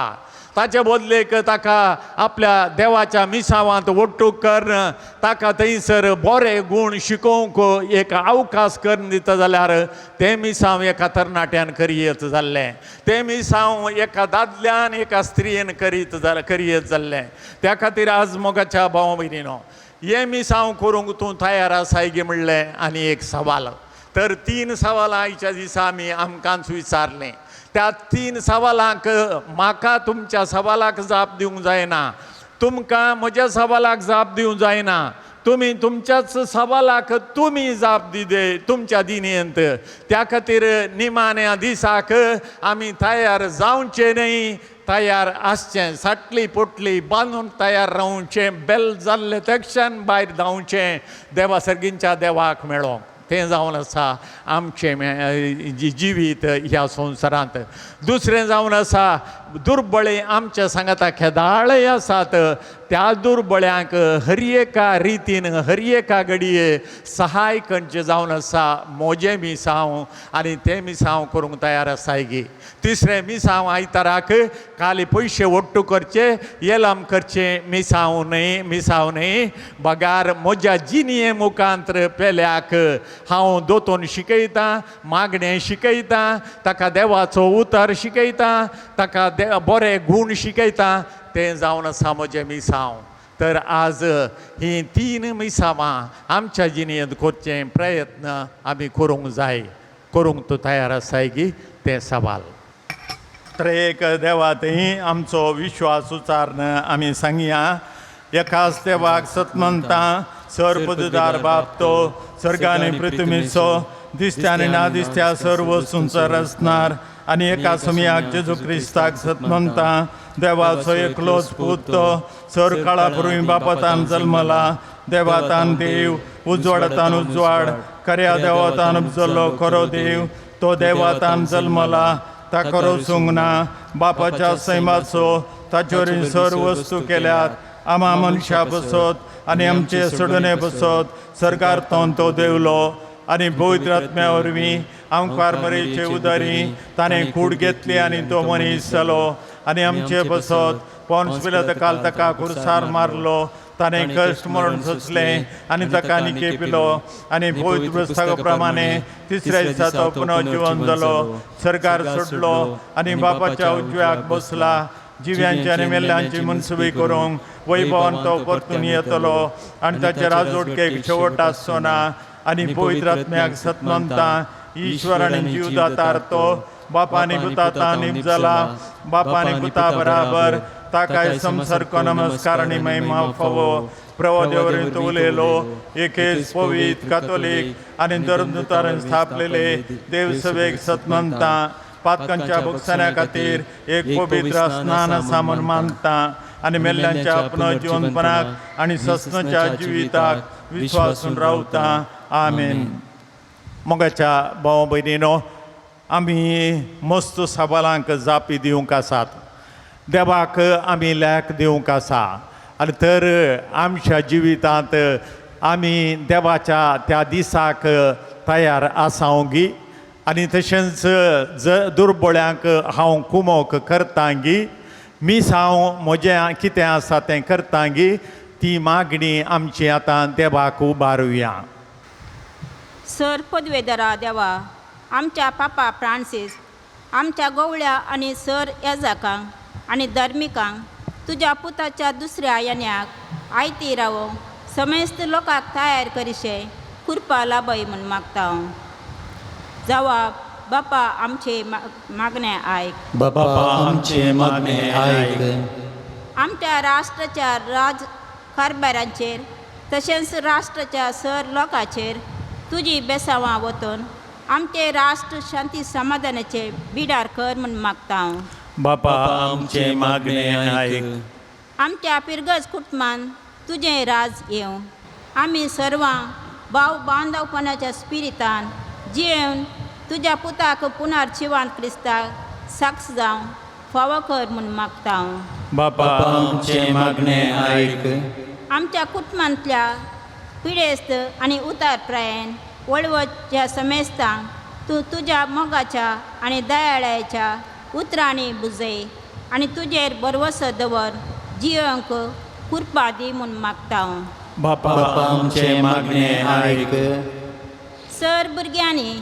ताचे बदलेक ताका आपल्या देवाच्या मिसांवांत ओट्टू करून ताका थंयसर बरे गूण शिकोवंक एक अवकाश करून दिता जाल्यार तें मिसांव एका तरणाट्यान करीत जाल्लें, तें मिसांव एका दादल्यान एका स्त्रियेन करीत जाल्लें. त्या खातीर आज मोगाच्या भाव भयणीनो हें मिसांव करूंक तूं तयार आसाय गी म्हणलें आनी एक सवाल. तर 3 सवालां आयच्या दिसा आमी आमकांच विचारलें. त्या 3 सवालांक म्हाका तुमच्या सवालाक जाप दिवंक जायना, तुमकां म्हज्या सवालाक जाप दिवंक जायना, तुमी तुमच्याच सवालाक तुमी जाप दिदे तुमच्या दिनयेंत. त्या खातीर निमाण्या दिसाक आमी तयार जावचें न्हय, तयार आसचें, साटली पोटली बांदून तयार रावचें, बेल जाल्लें तक्षण भायर धांवचें देवा सर्गींच्या देवाक मेळोंक. तें जावन आसा आमचें जिवीत ह्या संवसारांत. दुसरें जावन आसा दुर्बळे आमच्या सांगाता खेदाळे आसात त्या दुर्बळ्यांक हर एका रितीन हर एका घडये सहाय करचें जावन आसा म्हजें मिसांव आनी तें मिसांव करूंक तयार आसाय गी. तिसरें मिसांव आयताराक खाली पयशे ओट्टू करचे येलाम करचें मिसांव न्हय, मिसांव न्हय, बगार म्हज्या जिणये मुखांत्र पेल्याक हांव दोतोन शिकयतां, मागणें शिकयतां, ताका देवाचो उतर शिकयतां, ताका बरे गूण शिकयतां, तें जावन आसा म्हजें मिसांव. तर आज हीं तीन मिसांवां आमच्या जिणेंत करचें प्रयत्न आमी करूंक जाय. करूंक तूं तयार आसाय गी तें सवाल. त्रेक देवातही आमचो विश्वास उचारून आमी सांगया. एकाच देवाक सतमंता सर पदुदार बाप तो सर्गानी पृथ्वीचो दिसत्या आनी ना दिसत्या सर्व वस्तूंचो रचणार आनी एका समयाक जेजू क्रिस्ताक सतमंता देवाचो एकलोच पूत तो सर काळा पूर्वी बापातान जल्मला, देवातान देव, उजवाडातान उजवाड, खऱ्या देवातान उपजल्लो खरो देव, तो देवातान जल्मला, ताका रचूंक ना, बापाच्या सैमाचो ताचेवरीं सर्व वस्तू केल्यात, आमा मनशा बसत आनी आमचे सोडणे बसत सरकार तो देवलो आनी पवित्र आत्म्या वरवीं आमकार मरेचे उदारी ताणें कूड घेतली आनी तो मनीस जालो आनी आमचे बसत पोन्स पिलात काल ताका कुर्सार मारलो, ताणें कश्ट मरण सोंसलें आनी ताका निके पिलो आनी पवित्र पुस्तका प्रमाणे तिसऱ्या दिसा तो पुनर्जिवन जालो, सरकार सोडलो आनी बापाच्या उजव्याक बसला, जिव्यांची आनी मेल्ल्यांची मनसुबी करूंक वैभवान तो परतून येतलो आनी ताचे राजवटकेक शेवट आसचो ना आनी पवित्र आत्म्याक सतमंता ईश्वर आनी जीवदातार तो बापा आनी पुता निपजला, बापा आनी पुता बराबर ताकाय संसर्ग नमस्कार आनी महिमा फावो. प्रभु तो उलयलो एकेच पवित्र कातोलीक आनी धर्मदूतान स्थापलेले देवसभेक सतमंता पातकांच्या भोगसण्या खातीर एक पवित्र स्नान आसा म्हूण मानता आनी मेल्ल्यांच्या पुनर्जिवनपणाक आनी सस्नाच्या जिविताक विश्वासून रावता. आमेन. मोगाच्या भाव भयणीनो, आमी मस्त सवालांक जापी दिवंक आसात, देवाक आमी लेख दिवंक आसा आनी तर आमच्या जिवितांत आमी देवाच्या त्या दिसाक तयार आसाव गी आनी तशेंच ज दुर्बळ्यांक हांव कुमोक करता गी, मिसांव म्हजें कितें आसा तें करता गी, ती मागणी आमची आतां देवाक उबारुया. सर पदवेदरा देवा, आमच्या पापा फ्रांसीस, आमच्या गवळ्या आनी सर येजाकांक आनी धर्मिकांक तुज्या पुताच्या दुसऱ्या येण्याक आयती रावोंक समेस्त लोकांक तयार करिशे कृपा लाभय म्हूण मागता हांव. जवाब बापा आमचे मागणें आयक. बापा आमचे मागणें आयक. आमच्या राष्ट्राच्या राज कारभारांचेर तशेंच राष्ट्राच्या सर लोकांचेर तुजी बेसांवां वतून आमचे राष्ट्र शांती समाधानाचे बिडार कर म्हूण मागता हांव. बापा आमचे मागणें आयक. आमच्या पिरगज कुटुंबान तुजें राज येवं, आमी सर्वां भाव बांदवपणाच्या स्पिरितान जियेवन तुज्या पुताक पुनर्जिवान क्रिस्ताक साक्ष जावं फावो कर म्हूण मागता हांव. बापा आमचे मागणें आयक. आमच्या कुटुंबांतल्या पिडेस्त आनी उतार प्रायेन वळवच्या समेस्तांक तूं तुज्या मोगाच्या आनी दयाळाच्या उतरांनी बुजय आनी तुजेर भरवसो दवर जियोंक कृपा दी म्हूण मागता हांव. बापा आमचे मागणें आयक. सर भुरग्यांनी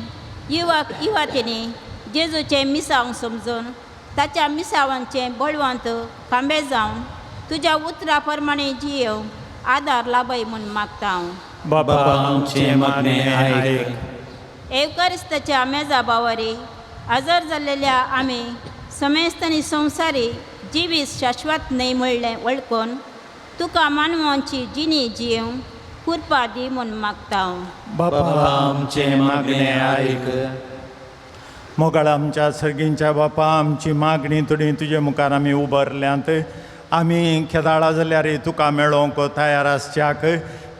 युवक युवतींनी जेजूचें मिसांव समजून ताच्या मिसावांचें बळवंत खांबे जावन तुज्या उतरा प्रमाणे जियोंक आदार लाभय म्हूण मागता हांव. बापा आमचे मागणें आयक. एवकरिस्ताच्या मेजा बावरी हजर जाल्लेल्या आमी समेस्त आनी संवसारी जिवीत शाश्वत न्हय म्हणलें वळखून तुका मानवांची जिणी जियेवंक कृपा दी म्हूण मागता हांव. बापा आमचे मागणें आयक. मोगाळ आमच्या सर्गींच्या बापा, आमची मागणी तुणी तुजे मुखार आमी उबारल्यांत. आमी खेदाळा जाल्यार तुका मेळोवंक तयार आसच्याक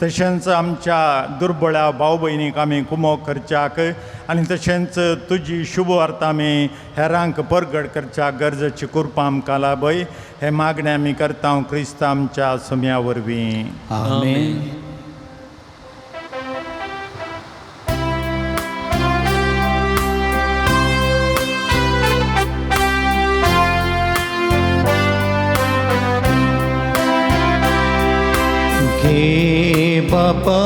तशेंच आमच्या दुर्बळ्या भाव भयणीक आमी कुमोक करच्याक आनी तशेंच तुजी शुभवार्ता आमी हेरांक परगट करच्याक गरजेची कृपा आमकां लाभय. हे मागणें आमी करता क्रिस्त आमच्या सम्या वरवीं. आमेन. घे बापा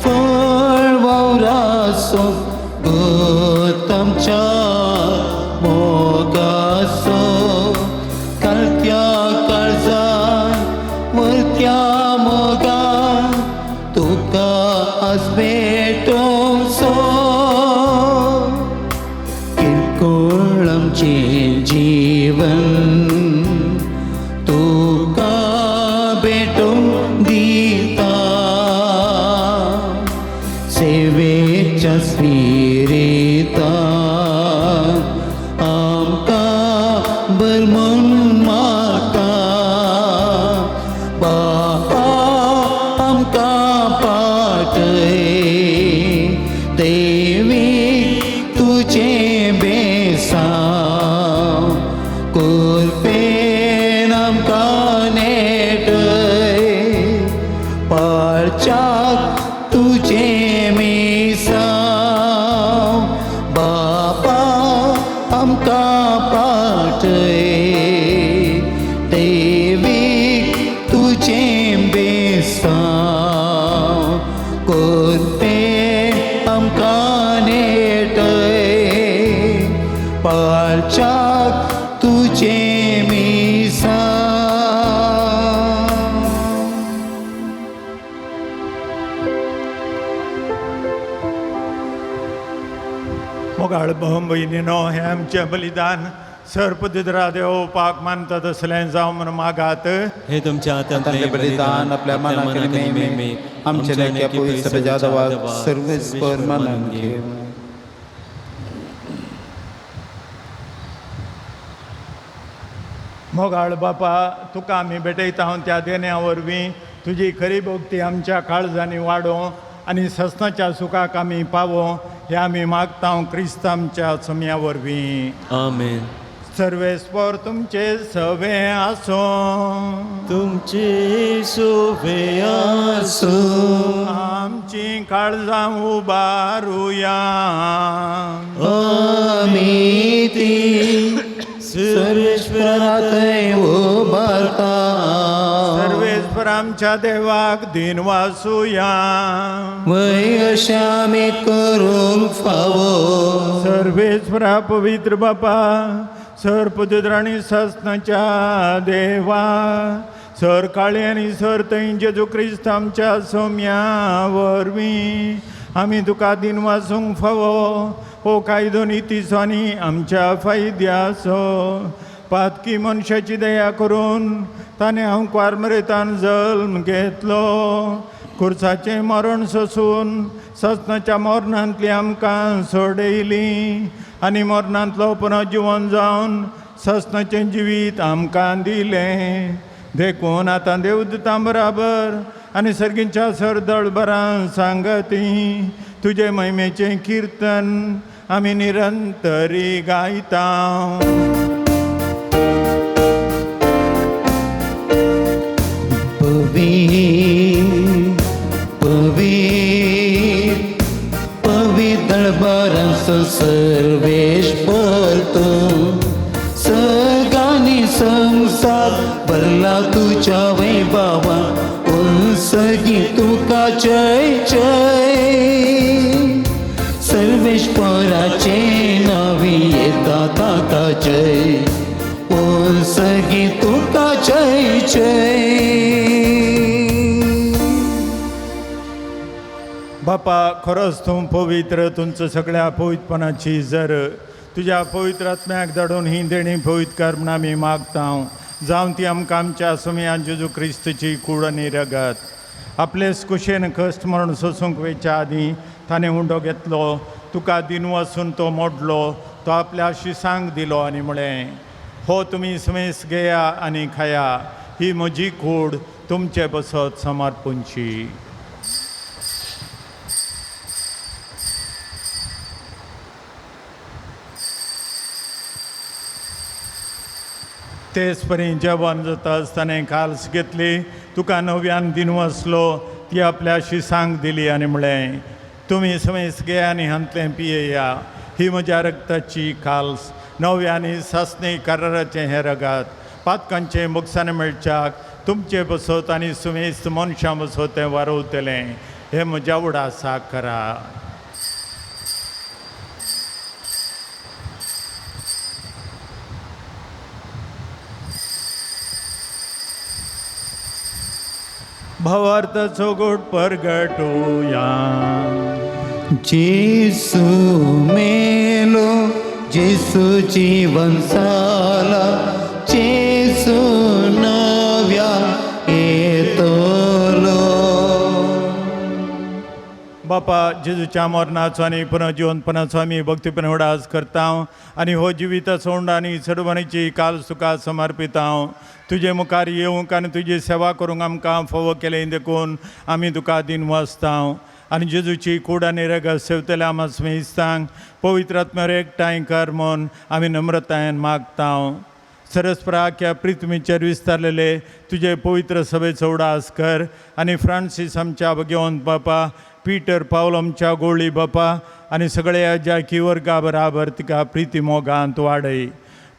फळ वावरासो गोतमच्या मोगासो कालत्या काळजान वरत्या मोगान तुका आज भेटोसो किरकोळ आमचें जीवन तुका भेटूंक दिता सेवेच्या स्पिरितान आमकां बरमून मागता बापा आमकां पाटय देवी तुजें बेसांव कुरपेन आमकां नेटय पाळच्याक तुजें मिसांव बापा आमकां पाटय देवी तुजें बेसांव कुरपेन आमकां नेटय पाळच्याक तुजें मिसांव. मोगाळ भाव भयणीनो, हें आमचें बलिदान सर्पदिद्रा देवपाक मानता तसलें जावं म्हूण मागात. हे तुमच्या हातांतले बलिदान आपल्या मनाक आनी मेमे आमच्या लेख्या पवित्र जाधवाक सर्वेस्पर मानून घेवं. मोगाळ बापा, तुका आमी भेटयता त्या देण्या वरवीं तुजी खरी भक्ती आमच्या काळजांनी वाडोवं आनी ससनाच्या सुखाक आमी पावों हें आमी मागता क्रिस्त आमच्या सम्या वरवीं. आमेन. सर्वेस्पर तुमचे सवे आसूं. तुमचे सोवे आसूं. आमची काळजां उबारुया. आमी ती सर्वेश्वरा थंय उबारता. सर्वेस्पर आमच्या देवाक दिन वासुया. वय अशें आमी करूंक फावो. सर्वेस्परा पवित्र बापा, सर पवित्र आनी ससनाच्या देवा, सर काळे आनी सर थंय जेजू क्रिस्त आमच्या सोम्या वरवीं आमी तुका दिन वासूंक फावो. हो कायदो नितीचो आनी आमच्या फायद्याचो. पातकी मनशाची दया करून ताणें हांव क्वारमरेतान जल्म घेतलो. खुर्साचें मरण सोसून ससनाच्या मरणांतली आमकां सोडयली आनी मरणांतलो पुनर्जिवन जावन ससनाचें जिवीत आमकां दिलें. देखून आतां देवदूतां बराबर आनी सर्गींच्या सरदळबरां सांगती तुजे महिमेचें किर्तन आमी निरंतरी गायता. पवित्र पवित्र पवित्र बारांचो सर्वेश्वर तूं सगळ्यांनी संवसार भरला तुज्या वैभवान सगळीं तुका जय जय. सर्वेश्वराचे नावी येता ताका जय सगळीं तुका जय जय. बापा, खरोच तूं पवित्र, तुमचं सगळ्या पवित्रपणाची जर तुज्या पवित्र आत्म्याक धाडून ही देणी पवित्र कर म्हूण आमी मागता. जावं ती आमकां आमच्या सुमयान जेजू क्रिस्तची कूड आनी रगत. आपलेच कुशेन कश्ट मरण सोसूंक वयच्या आदीं ताणें उंडो घेतलो, तुका दिन वसून तो मोडलो, तो आपल्या शिसांक दिलो आनी म्हळें, हो तुमी समेस घेया आनी खाया, ही म्हजी कूड तुमचे बसत समर्पूंची. तेच परी जेवण जाता आसतना काल्स घेतली, तुका नव्यान दिन वसलो, ती आपल्याशी सांग दिली आनी म्हळें, तुमी समेस घे आनी हांतलें पियेया, ही म्हज्या रक्ताची काल्स, नव्या आनी सासणी कराराचें हें रगात, पातकांचें मोगसाने मेळच्याक तुमचे बसत आनी सुमेस्त मनशां बसत तें वारवतलें, हें म्हज्या उडासाक करा. भावार्थाचो गोड परगटोया. जेसू मेलो, जेसू जीवन साला, जेसू नव्या येतलो. बापा, जेजूच्या मरणाचो आनी पुनर्जिवनपणाचो आमी भक्तीपण उडास करता आनी हो जिविताचो उंड आनी चडवणीची काल तुका समर्पिता. तुजे मुखार येवंक आनी तुजी सेवा करूंक आमकां फावो केलें देखून आमी तुका दिन वाचता आनी जेजूची कूड आनी रगत सेवतल्या आमा स्मेस्तांक पवित्र आत्म्यार एकठांय कर म्हूण आमी नम्रतायेन मागता. सरस्पराख्या पृथ्वीचेर विस्तारलेले तुजे पवित्र सभेचो उडास कर आनी फ्रांसीस आमच्या भगवंत बापा, पीटर पावल आमच्या गोळी बापा आनी सगळ्या जाकी वर्गा बराबर तिका प्रिती मोगांत वाडय.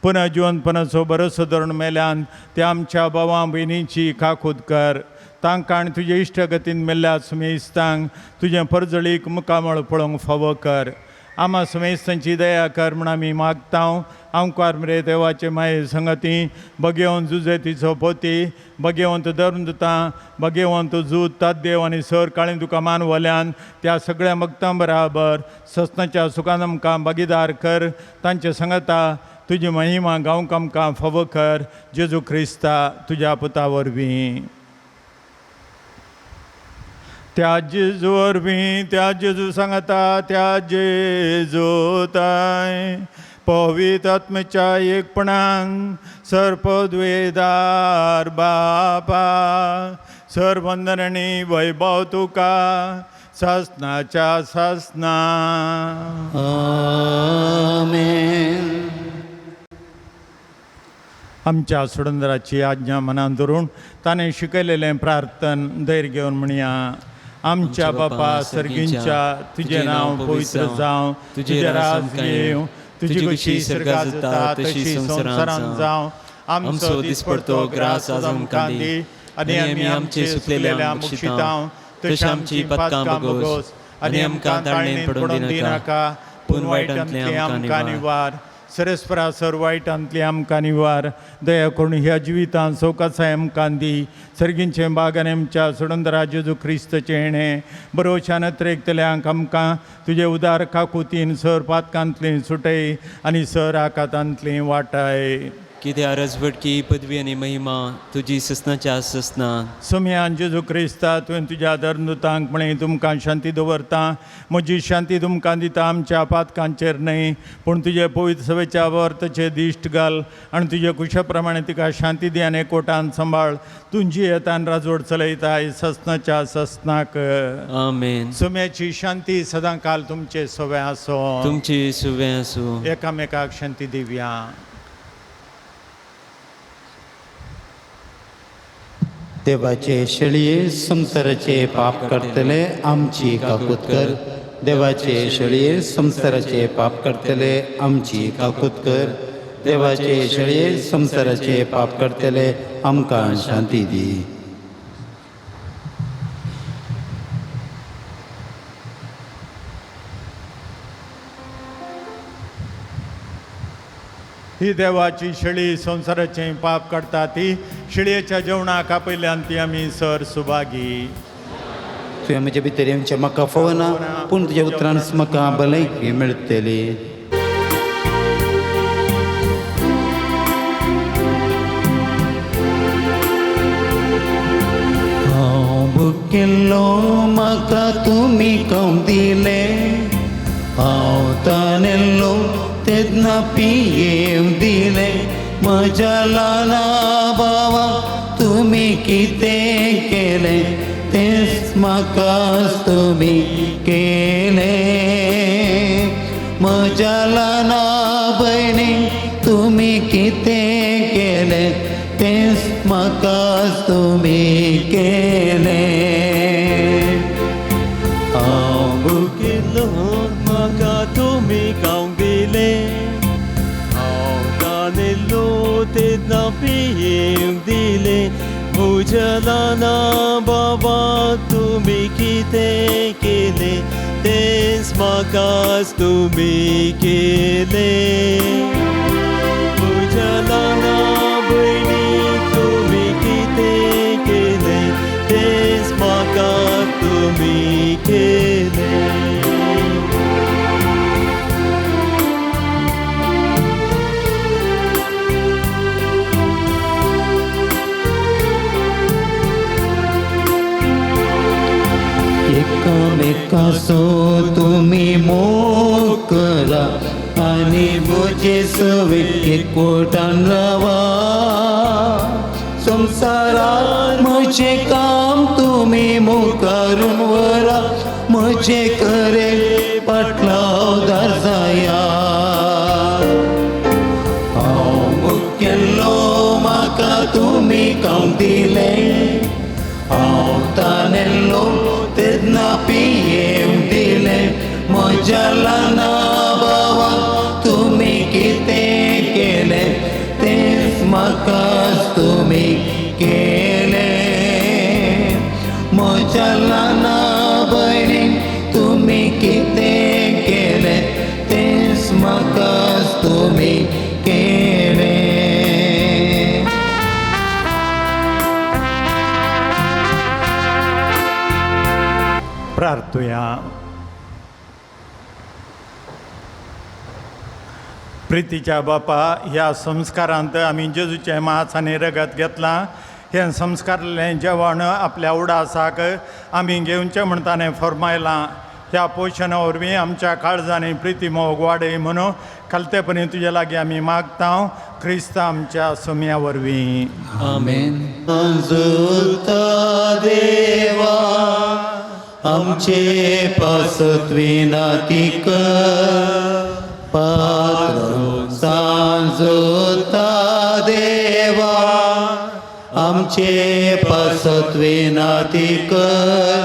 पुनः जिवनपणाचो बरोसो धरून मेल्यान त्या आमच्या भावां भयणींची काकूत कर. तांकां आनी तुजे इश्टगतीन मेल्ल्या सुमेस्तांक तुजें परजळीक मुखामळ पळोवंक फावो कर. आमा सुमेस्तांची दया कर म्हूण आमी मागता. आमकार मरे देवाचे माये संगती बगेवन जुजेतीचो पोती, बगेवंत धरून दिता, बगेवंत जूत ताद्देव आनी सर काळी तुका मानवल्यान त्या सगळ्या भक्तां बराबर सस्नाच्या सुखान आमकां भागीदार कर. तांचे संगता तुजी महिमा गावंक आमकां फावो कर. जेजू क्रिस्ता तुज्या पुता वरवीं. त्या जेजू वरवीं, त्या जेजू सांगता, त्या जेजू ताय पवित्र आत्म्याच्या एकपणान सर्पद्वेदार बापा, सर्वंदन वैभव तुका सासनाच्या सासना. आमेन. आमच्या सुडंदराची आज्ञा मनान धरून ताणें शिकयलेलें प्रार्थन धैर्य घेवन म्हणया. आमच्या बापा सर्गींच्या, तुजें नांव पवित्र जावं, तुजें राज येवं, तुजी कशी स्वर्गात जाता तशी संवसारांत जावं. आमचो दिसपडतो ग्रास आज आमकां दी आनी आमी आमचे सुकलेल्या बक्षितांव तशी आमची पातकां भोगोस आनी आमकां ताळणेन पडून दिनाका, पूण वायटांतलें आमकां निवार. सरस्परा सर वायटांतली आमकां निवार. दया करून ह्या जिवितांत सवकासाय आमकां दी. सर्गींचें बाग आनी आमच्या सोडंदरा जेजू क्रिस्तचें हेणें बरोवच्यान अत्रेकतल्यांक आमकां तुजे उदार काकुतीन सर पातकांतली सुटय आनी सर आकातांतली वाटाय. कित्या रजवटकी पदवी आनी महिमा तुजी ससनाच्या ससना. सोम्यान जेजू क्रिस्ता, तुवें तुज्या धर्मदूतांक म्हळें, तुमकां शांती दवरता, म्हजी शांती तुमकां दिता, आमच्या पातकांचेर न्हय पूण तुजे पवित्र सभेच्या वर्तचे दिश्ट घाल आनी तुजे कुशा प्रमाणे तिका शांती दी आनी एकवटान सांबाळ. तुंजी येतान राजवट चलयताय ससनाच्या ससनाक. आमेन. सोम्याची शांती सदां काल तुमचे सवे आसो, तुमची सुवे आसूं. एकामेकाक शांती दिवया. देवाचे शेळये संवसाराचे पाप करतले आमची काकूत कर. देवाचे शेळये संवसाराचे पाप करतले आमची काकूत कर. देवाचे शेळये संवसाराचे पाप करतले आमकां शांती दी. ही देवाची शेळी संवसाराचें पाप काडटा ती शेळयेच्या जेवणाक आपयल्यान ती आमी सर सुभागी. तुवें म्हज्या भितर येवचें म्हाका फावना, पूण तुज्या उतरान म्हाका भलायकी मेळटली. हांव भुकेल्लो म्हाका तुमी खावंक दिलें, हांव तानेल्लो तेन्ना पियेवंक दिलें, म्हज्या लाला बाबा तुमी तुमी कितें केलें तेंच म्हाकाच तुमी केलें. म्हज्या ल्हाना भयणी तुमी कितें केलें तेंच म्हाकाच तुमी केलें. हांव भुकिल्लो म्हाका तुमी खावंक दिलें, हांव तानेल्लो तेन्ना पियेवंक दिलें. म्हज्या ल्हाना बाबा तुमी कितें केलें तेंच म्हाकाच तुमी केलें. म्हज्या ल्हाना भयणी तुमी कितें केलें तेंच म्हाका तुमी केलें. एकामेकासो तुमी मोग करा आनी म्हजे सवे एकवटान रावा. संवसारात म्हजें काम तुमी मुखारून व्हरा, म्हजे करे पाटलावदार जाया. हांव मुखेल्लो म्हाका तुमी खावंक दिलें, हांव तानेल्लो तेन्ना पियेवंक दिलें. म्हज्या ल्हाना भावा तुमी कितें केलें तेंच म्हाकाच तुमी केलें. म्हज्या ल्हाना भयणी तुमी कितें केलें तेंच म्हाकाच तुमी केलें. प्रार्थुया. प्रितीच्या बापा, ह्या संस्कारांत आमी जेजूचें मांस आनी रगत घेतलां. हें संस्कारलें जेवण आपल्या उडासाक आमी घेवचें म्हण ताणें फर्मायलां. ह्या पोशणा वरवीं आमच्या काळजांनी प्रिती मोग वाडय म्हणून खालतेपणी तुजे लागीं आमी मागता, क्रिस्त आमच्या सोम्या वरवीं. आमेन. देवा आमचे पासत विनाती कर, पात्र सांजोता देवा आमचे पासत विनाती कर,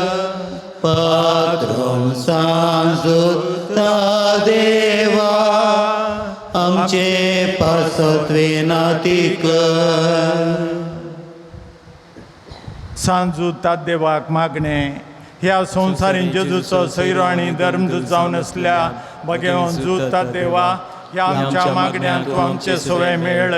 पात्र सांजोता देवा आमचे पासत विनाती कर. सांजूता देवाक मागणें, ह्या संवसारीन जेजूचो सैरो आनी धर्मदूत जावन आसल्या बगेवन जुता देवा, ह्या आमच्या मागण्यांत तूं आमचे सवे मेळ.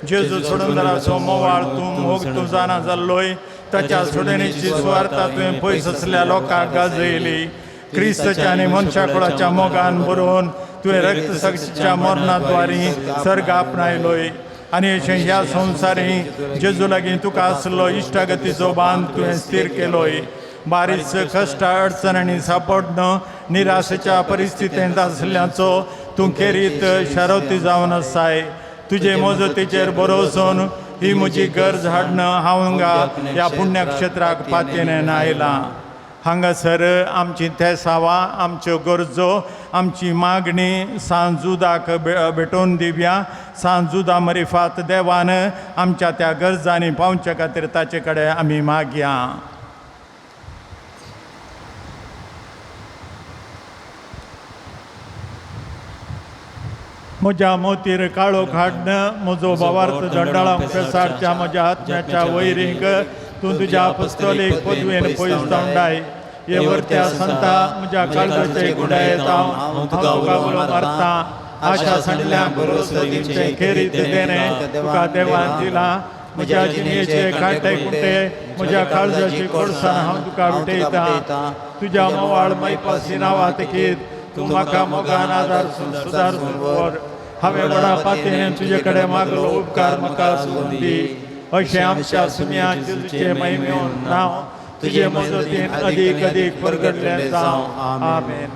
जेजू सोडूनदाराचो मोवाळ तूं मोग तूं जाणा जाल्लोय, ताच्या सोडणेची सुवार्ता तुवें पयस आसल्या लोकांक गाजयली. क्रिस्ताच्या आनी मनशा कुळाच्या मोगान बरोवन तुवें रक्तसाक्षीच्या मरणाद्वारी सर्ग आपणायलोय. आनी अशें ह्या संवसारी जेजू लागीं तुका आसलो इश्टागतीचो बांद तुवें स्थीर केलोय. बारीच कश्ट अडचण आनी सापडणं निराशेच्या परिस्थितींत आसल्याचो तूं खेरीत शारोती जावन आसाय. तुजे मजतीचेर भरोसोन ही म्हजी गरज हाडणं हांव हांगा ह्या पुण्यक्षेत्राक पातयेन आयलां. हांगासर आमची थेसावां, आमच्यो गरजो, आमची मागणी सांजुदाक भेटोवन दिवया. सांजुदा मरिफात देवान आमच्या त्या गरजांनी पावच्या खातीर ताचे कडेन आमी मागया. म्हज्या मोतीर काळोख हाडन म्हजो भावार्थ दंडाळांक पेसाडच्या म्हज्या आत्म्याच्या वैरींक तूं तुज्या पस्तोलीक पदवेन पयस धांवडाय. हे वर्त्या संता म्हज्या काळजाचे गुंडायता हांव तुका उलो मारता. आशा सांडल्या भरोसो दिवचें खेरीत देणें तुका देवान दिलां. म्हज्या जिणेचे कांटे कुंटे म्हज्या काळजाची कोडसाण हांव तुका विटयता. तुज्या मोवाळ मैपासी नांवातकीत तूं म्हाका मोगान आदार सुदार व्हर. हांवें व्हडा पातयेन तुजे कडेन मागलो उपकार म्हाका सोदून दी. अशें आमच्या सुम्या जेजूचें महिमेवन नांव तुजे मजतीन अदीक अदीक परगटलें जावं. आमेन.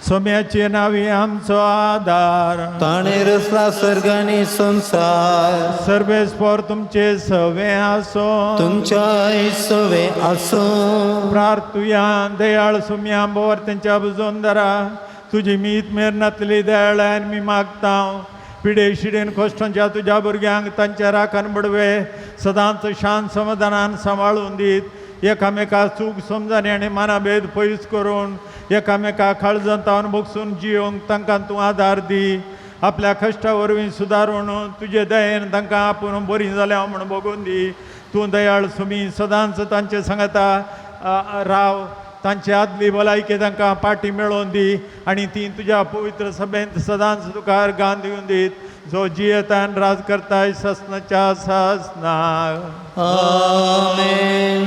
सोम्याचे नावी आमचो आदार. ताणें रचला सर्ग आनी संवसार. सर्वेस्पर तुमचे सवे आसो. तुमच्या सवे आसो. प्रार्थुया. दयाळ सुम्या बोर तेंच्या बुजोंदरा तुजी मीत मेर नातली दयाळान मी मागता. पिडे शिडेन कश्टांच्या तुज्या भुरग्यांक तांच्या राखण बडवे सदांच शांत समाधानान सांबाळून दीत. एकामेका चूक समजणी आनी मानाभेद पयस करून एकामेका काळजांतावन बगसून जियोंक तांकां तूं आदार दी. आपल्या कश्टा वरवीं सुदारून तुजे दयेन तांकां आपूण बरीं जाल्या म्हूण बगून दी. तूं दयाळ सुमी सदांच तांचे सांगता राव. तांची आदली भलायकी तांकां पाटी मेळोवन दी आनी ती तुज्या पवित्र सभेंत सदांच तुका अर्गान दिवन दीत, जो जियेतान राज करताय ससनाच्या ससना. आमेन.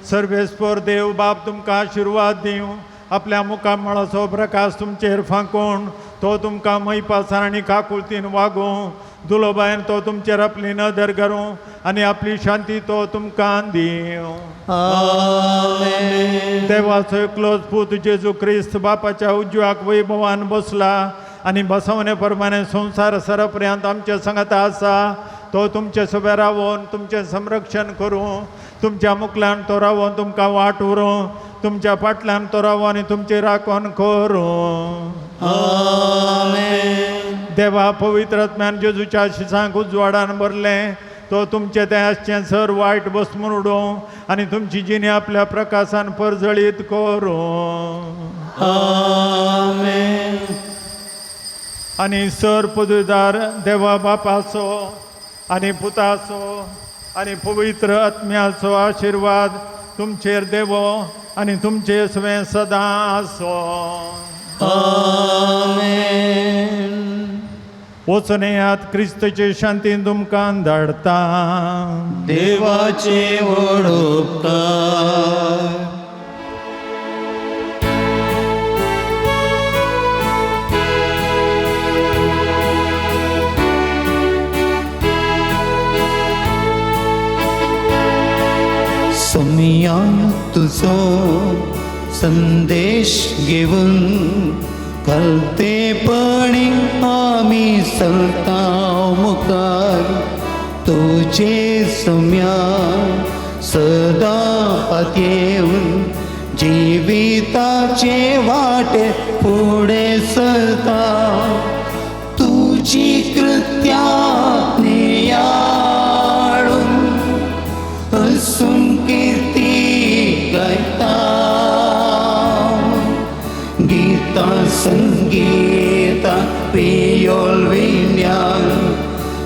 सर्वेस्पर देव बाप तुमकां आशिर्वाद दिवं. आपल्या मुखामळाचो प्रकाश तुमचेर फांकून तो तुमकां मैपासान आनी काकुळतीन वागूं. दुलोबायन तो तुमचेर आपली नदर करूं आनी आपली शांती तो तुमकां दिवं. आमेन. देवाचो एकलोच पूत जेजू क्रिस्त बापाच्या उजव्याक वैभवान बसला आनी बसवणे प्रमाणे संवसार सरपर्यंत आमच्या सांगाता आसा. तो तुमचे सोबे रावोन तुमचें संरक्षण करूं. तुमच्या मुखल्यान तो रावोन तुमकां वाट उरूं. तुमच्या फाटल्यान तो रावो आनी तुमची राखण करूं. आमेन. देवा पवित्र आत्म्यान जेजूच्या शिसांक उजवाडान भरलें तो तुमचें तें आसचें सर वायट बसमून उडोवं आनी तुमची जिणी आपल्या प्रकाशान परजळीत करूं. आमेन. आनी सर पदवीदार देवा बापाचो आनी पुताचो आनी पवित्र आत्म्याचो आशिर्वाद तुमचेर देवो आनी तुमचे सवें सदां आसो. आमेन. वचून येयात. क्रिस्तचे शांतीन तुमकां धाडटा. देवाचे व्हड उपकार. सोमिया तुजो संदेश घेवन कलतेपणी आमी चलता मुखार. तुजे सोम्या सदां पातयेवन जिविताचे वाटे फुडें सरता. तुजी कृत्या नियाळून हसून कीर्ती गायता. गीता संगीता पियोल विज्ञान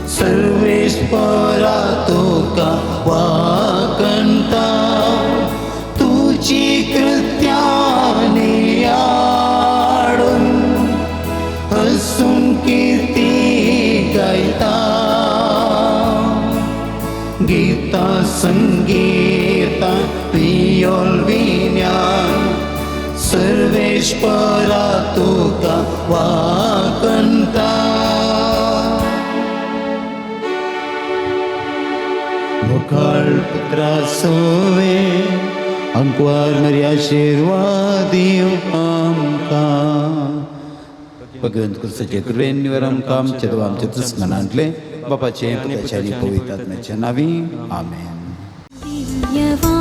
सर्वेस्परा तुका वाकणता. तुजी कृत्या नियाळून हसून कीर्ती गायता. गीता संगीता पियोल विज्ञान सर्वेस्परा तुका वाकणता. मुखाळ पुत्रा सोवे अंकवार मरी आशिर्वाद दिवं आमकां. भगवंत क्रिस्ताचे कृपेन निवर आमकां आमच्या देवा आमच्या दुस्मनांतले बापाचे पुताचे आनी पवित्र आत्म्याच्या नांवी. आमेन. दिव्यवाणी.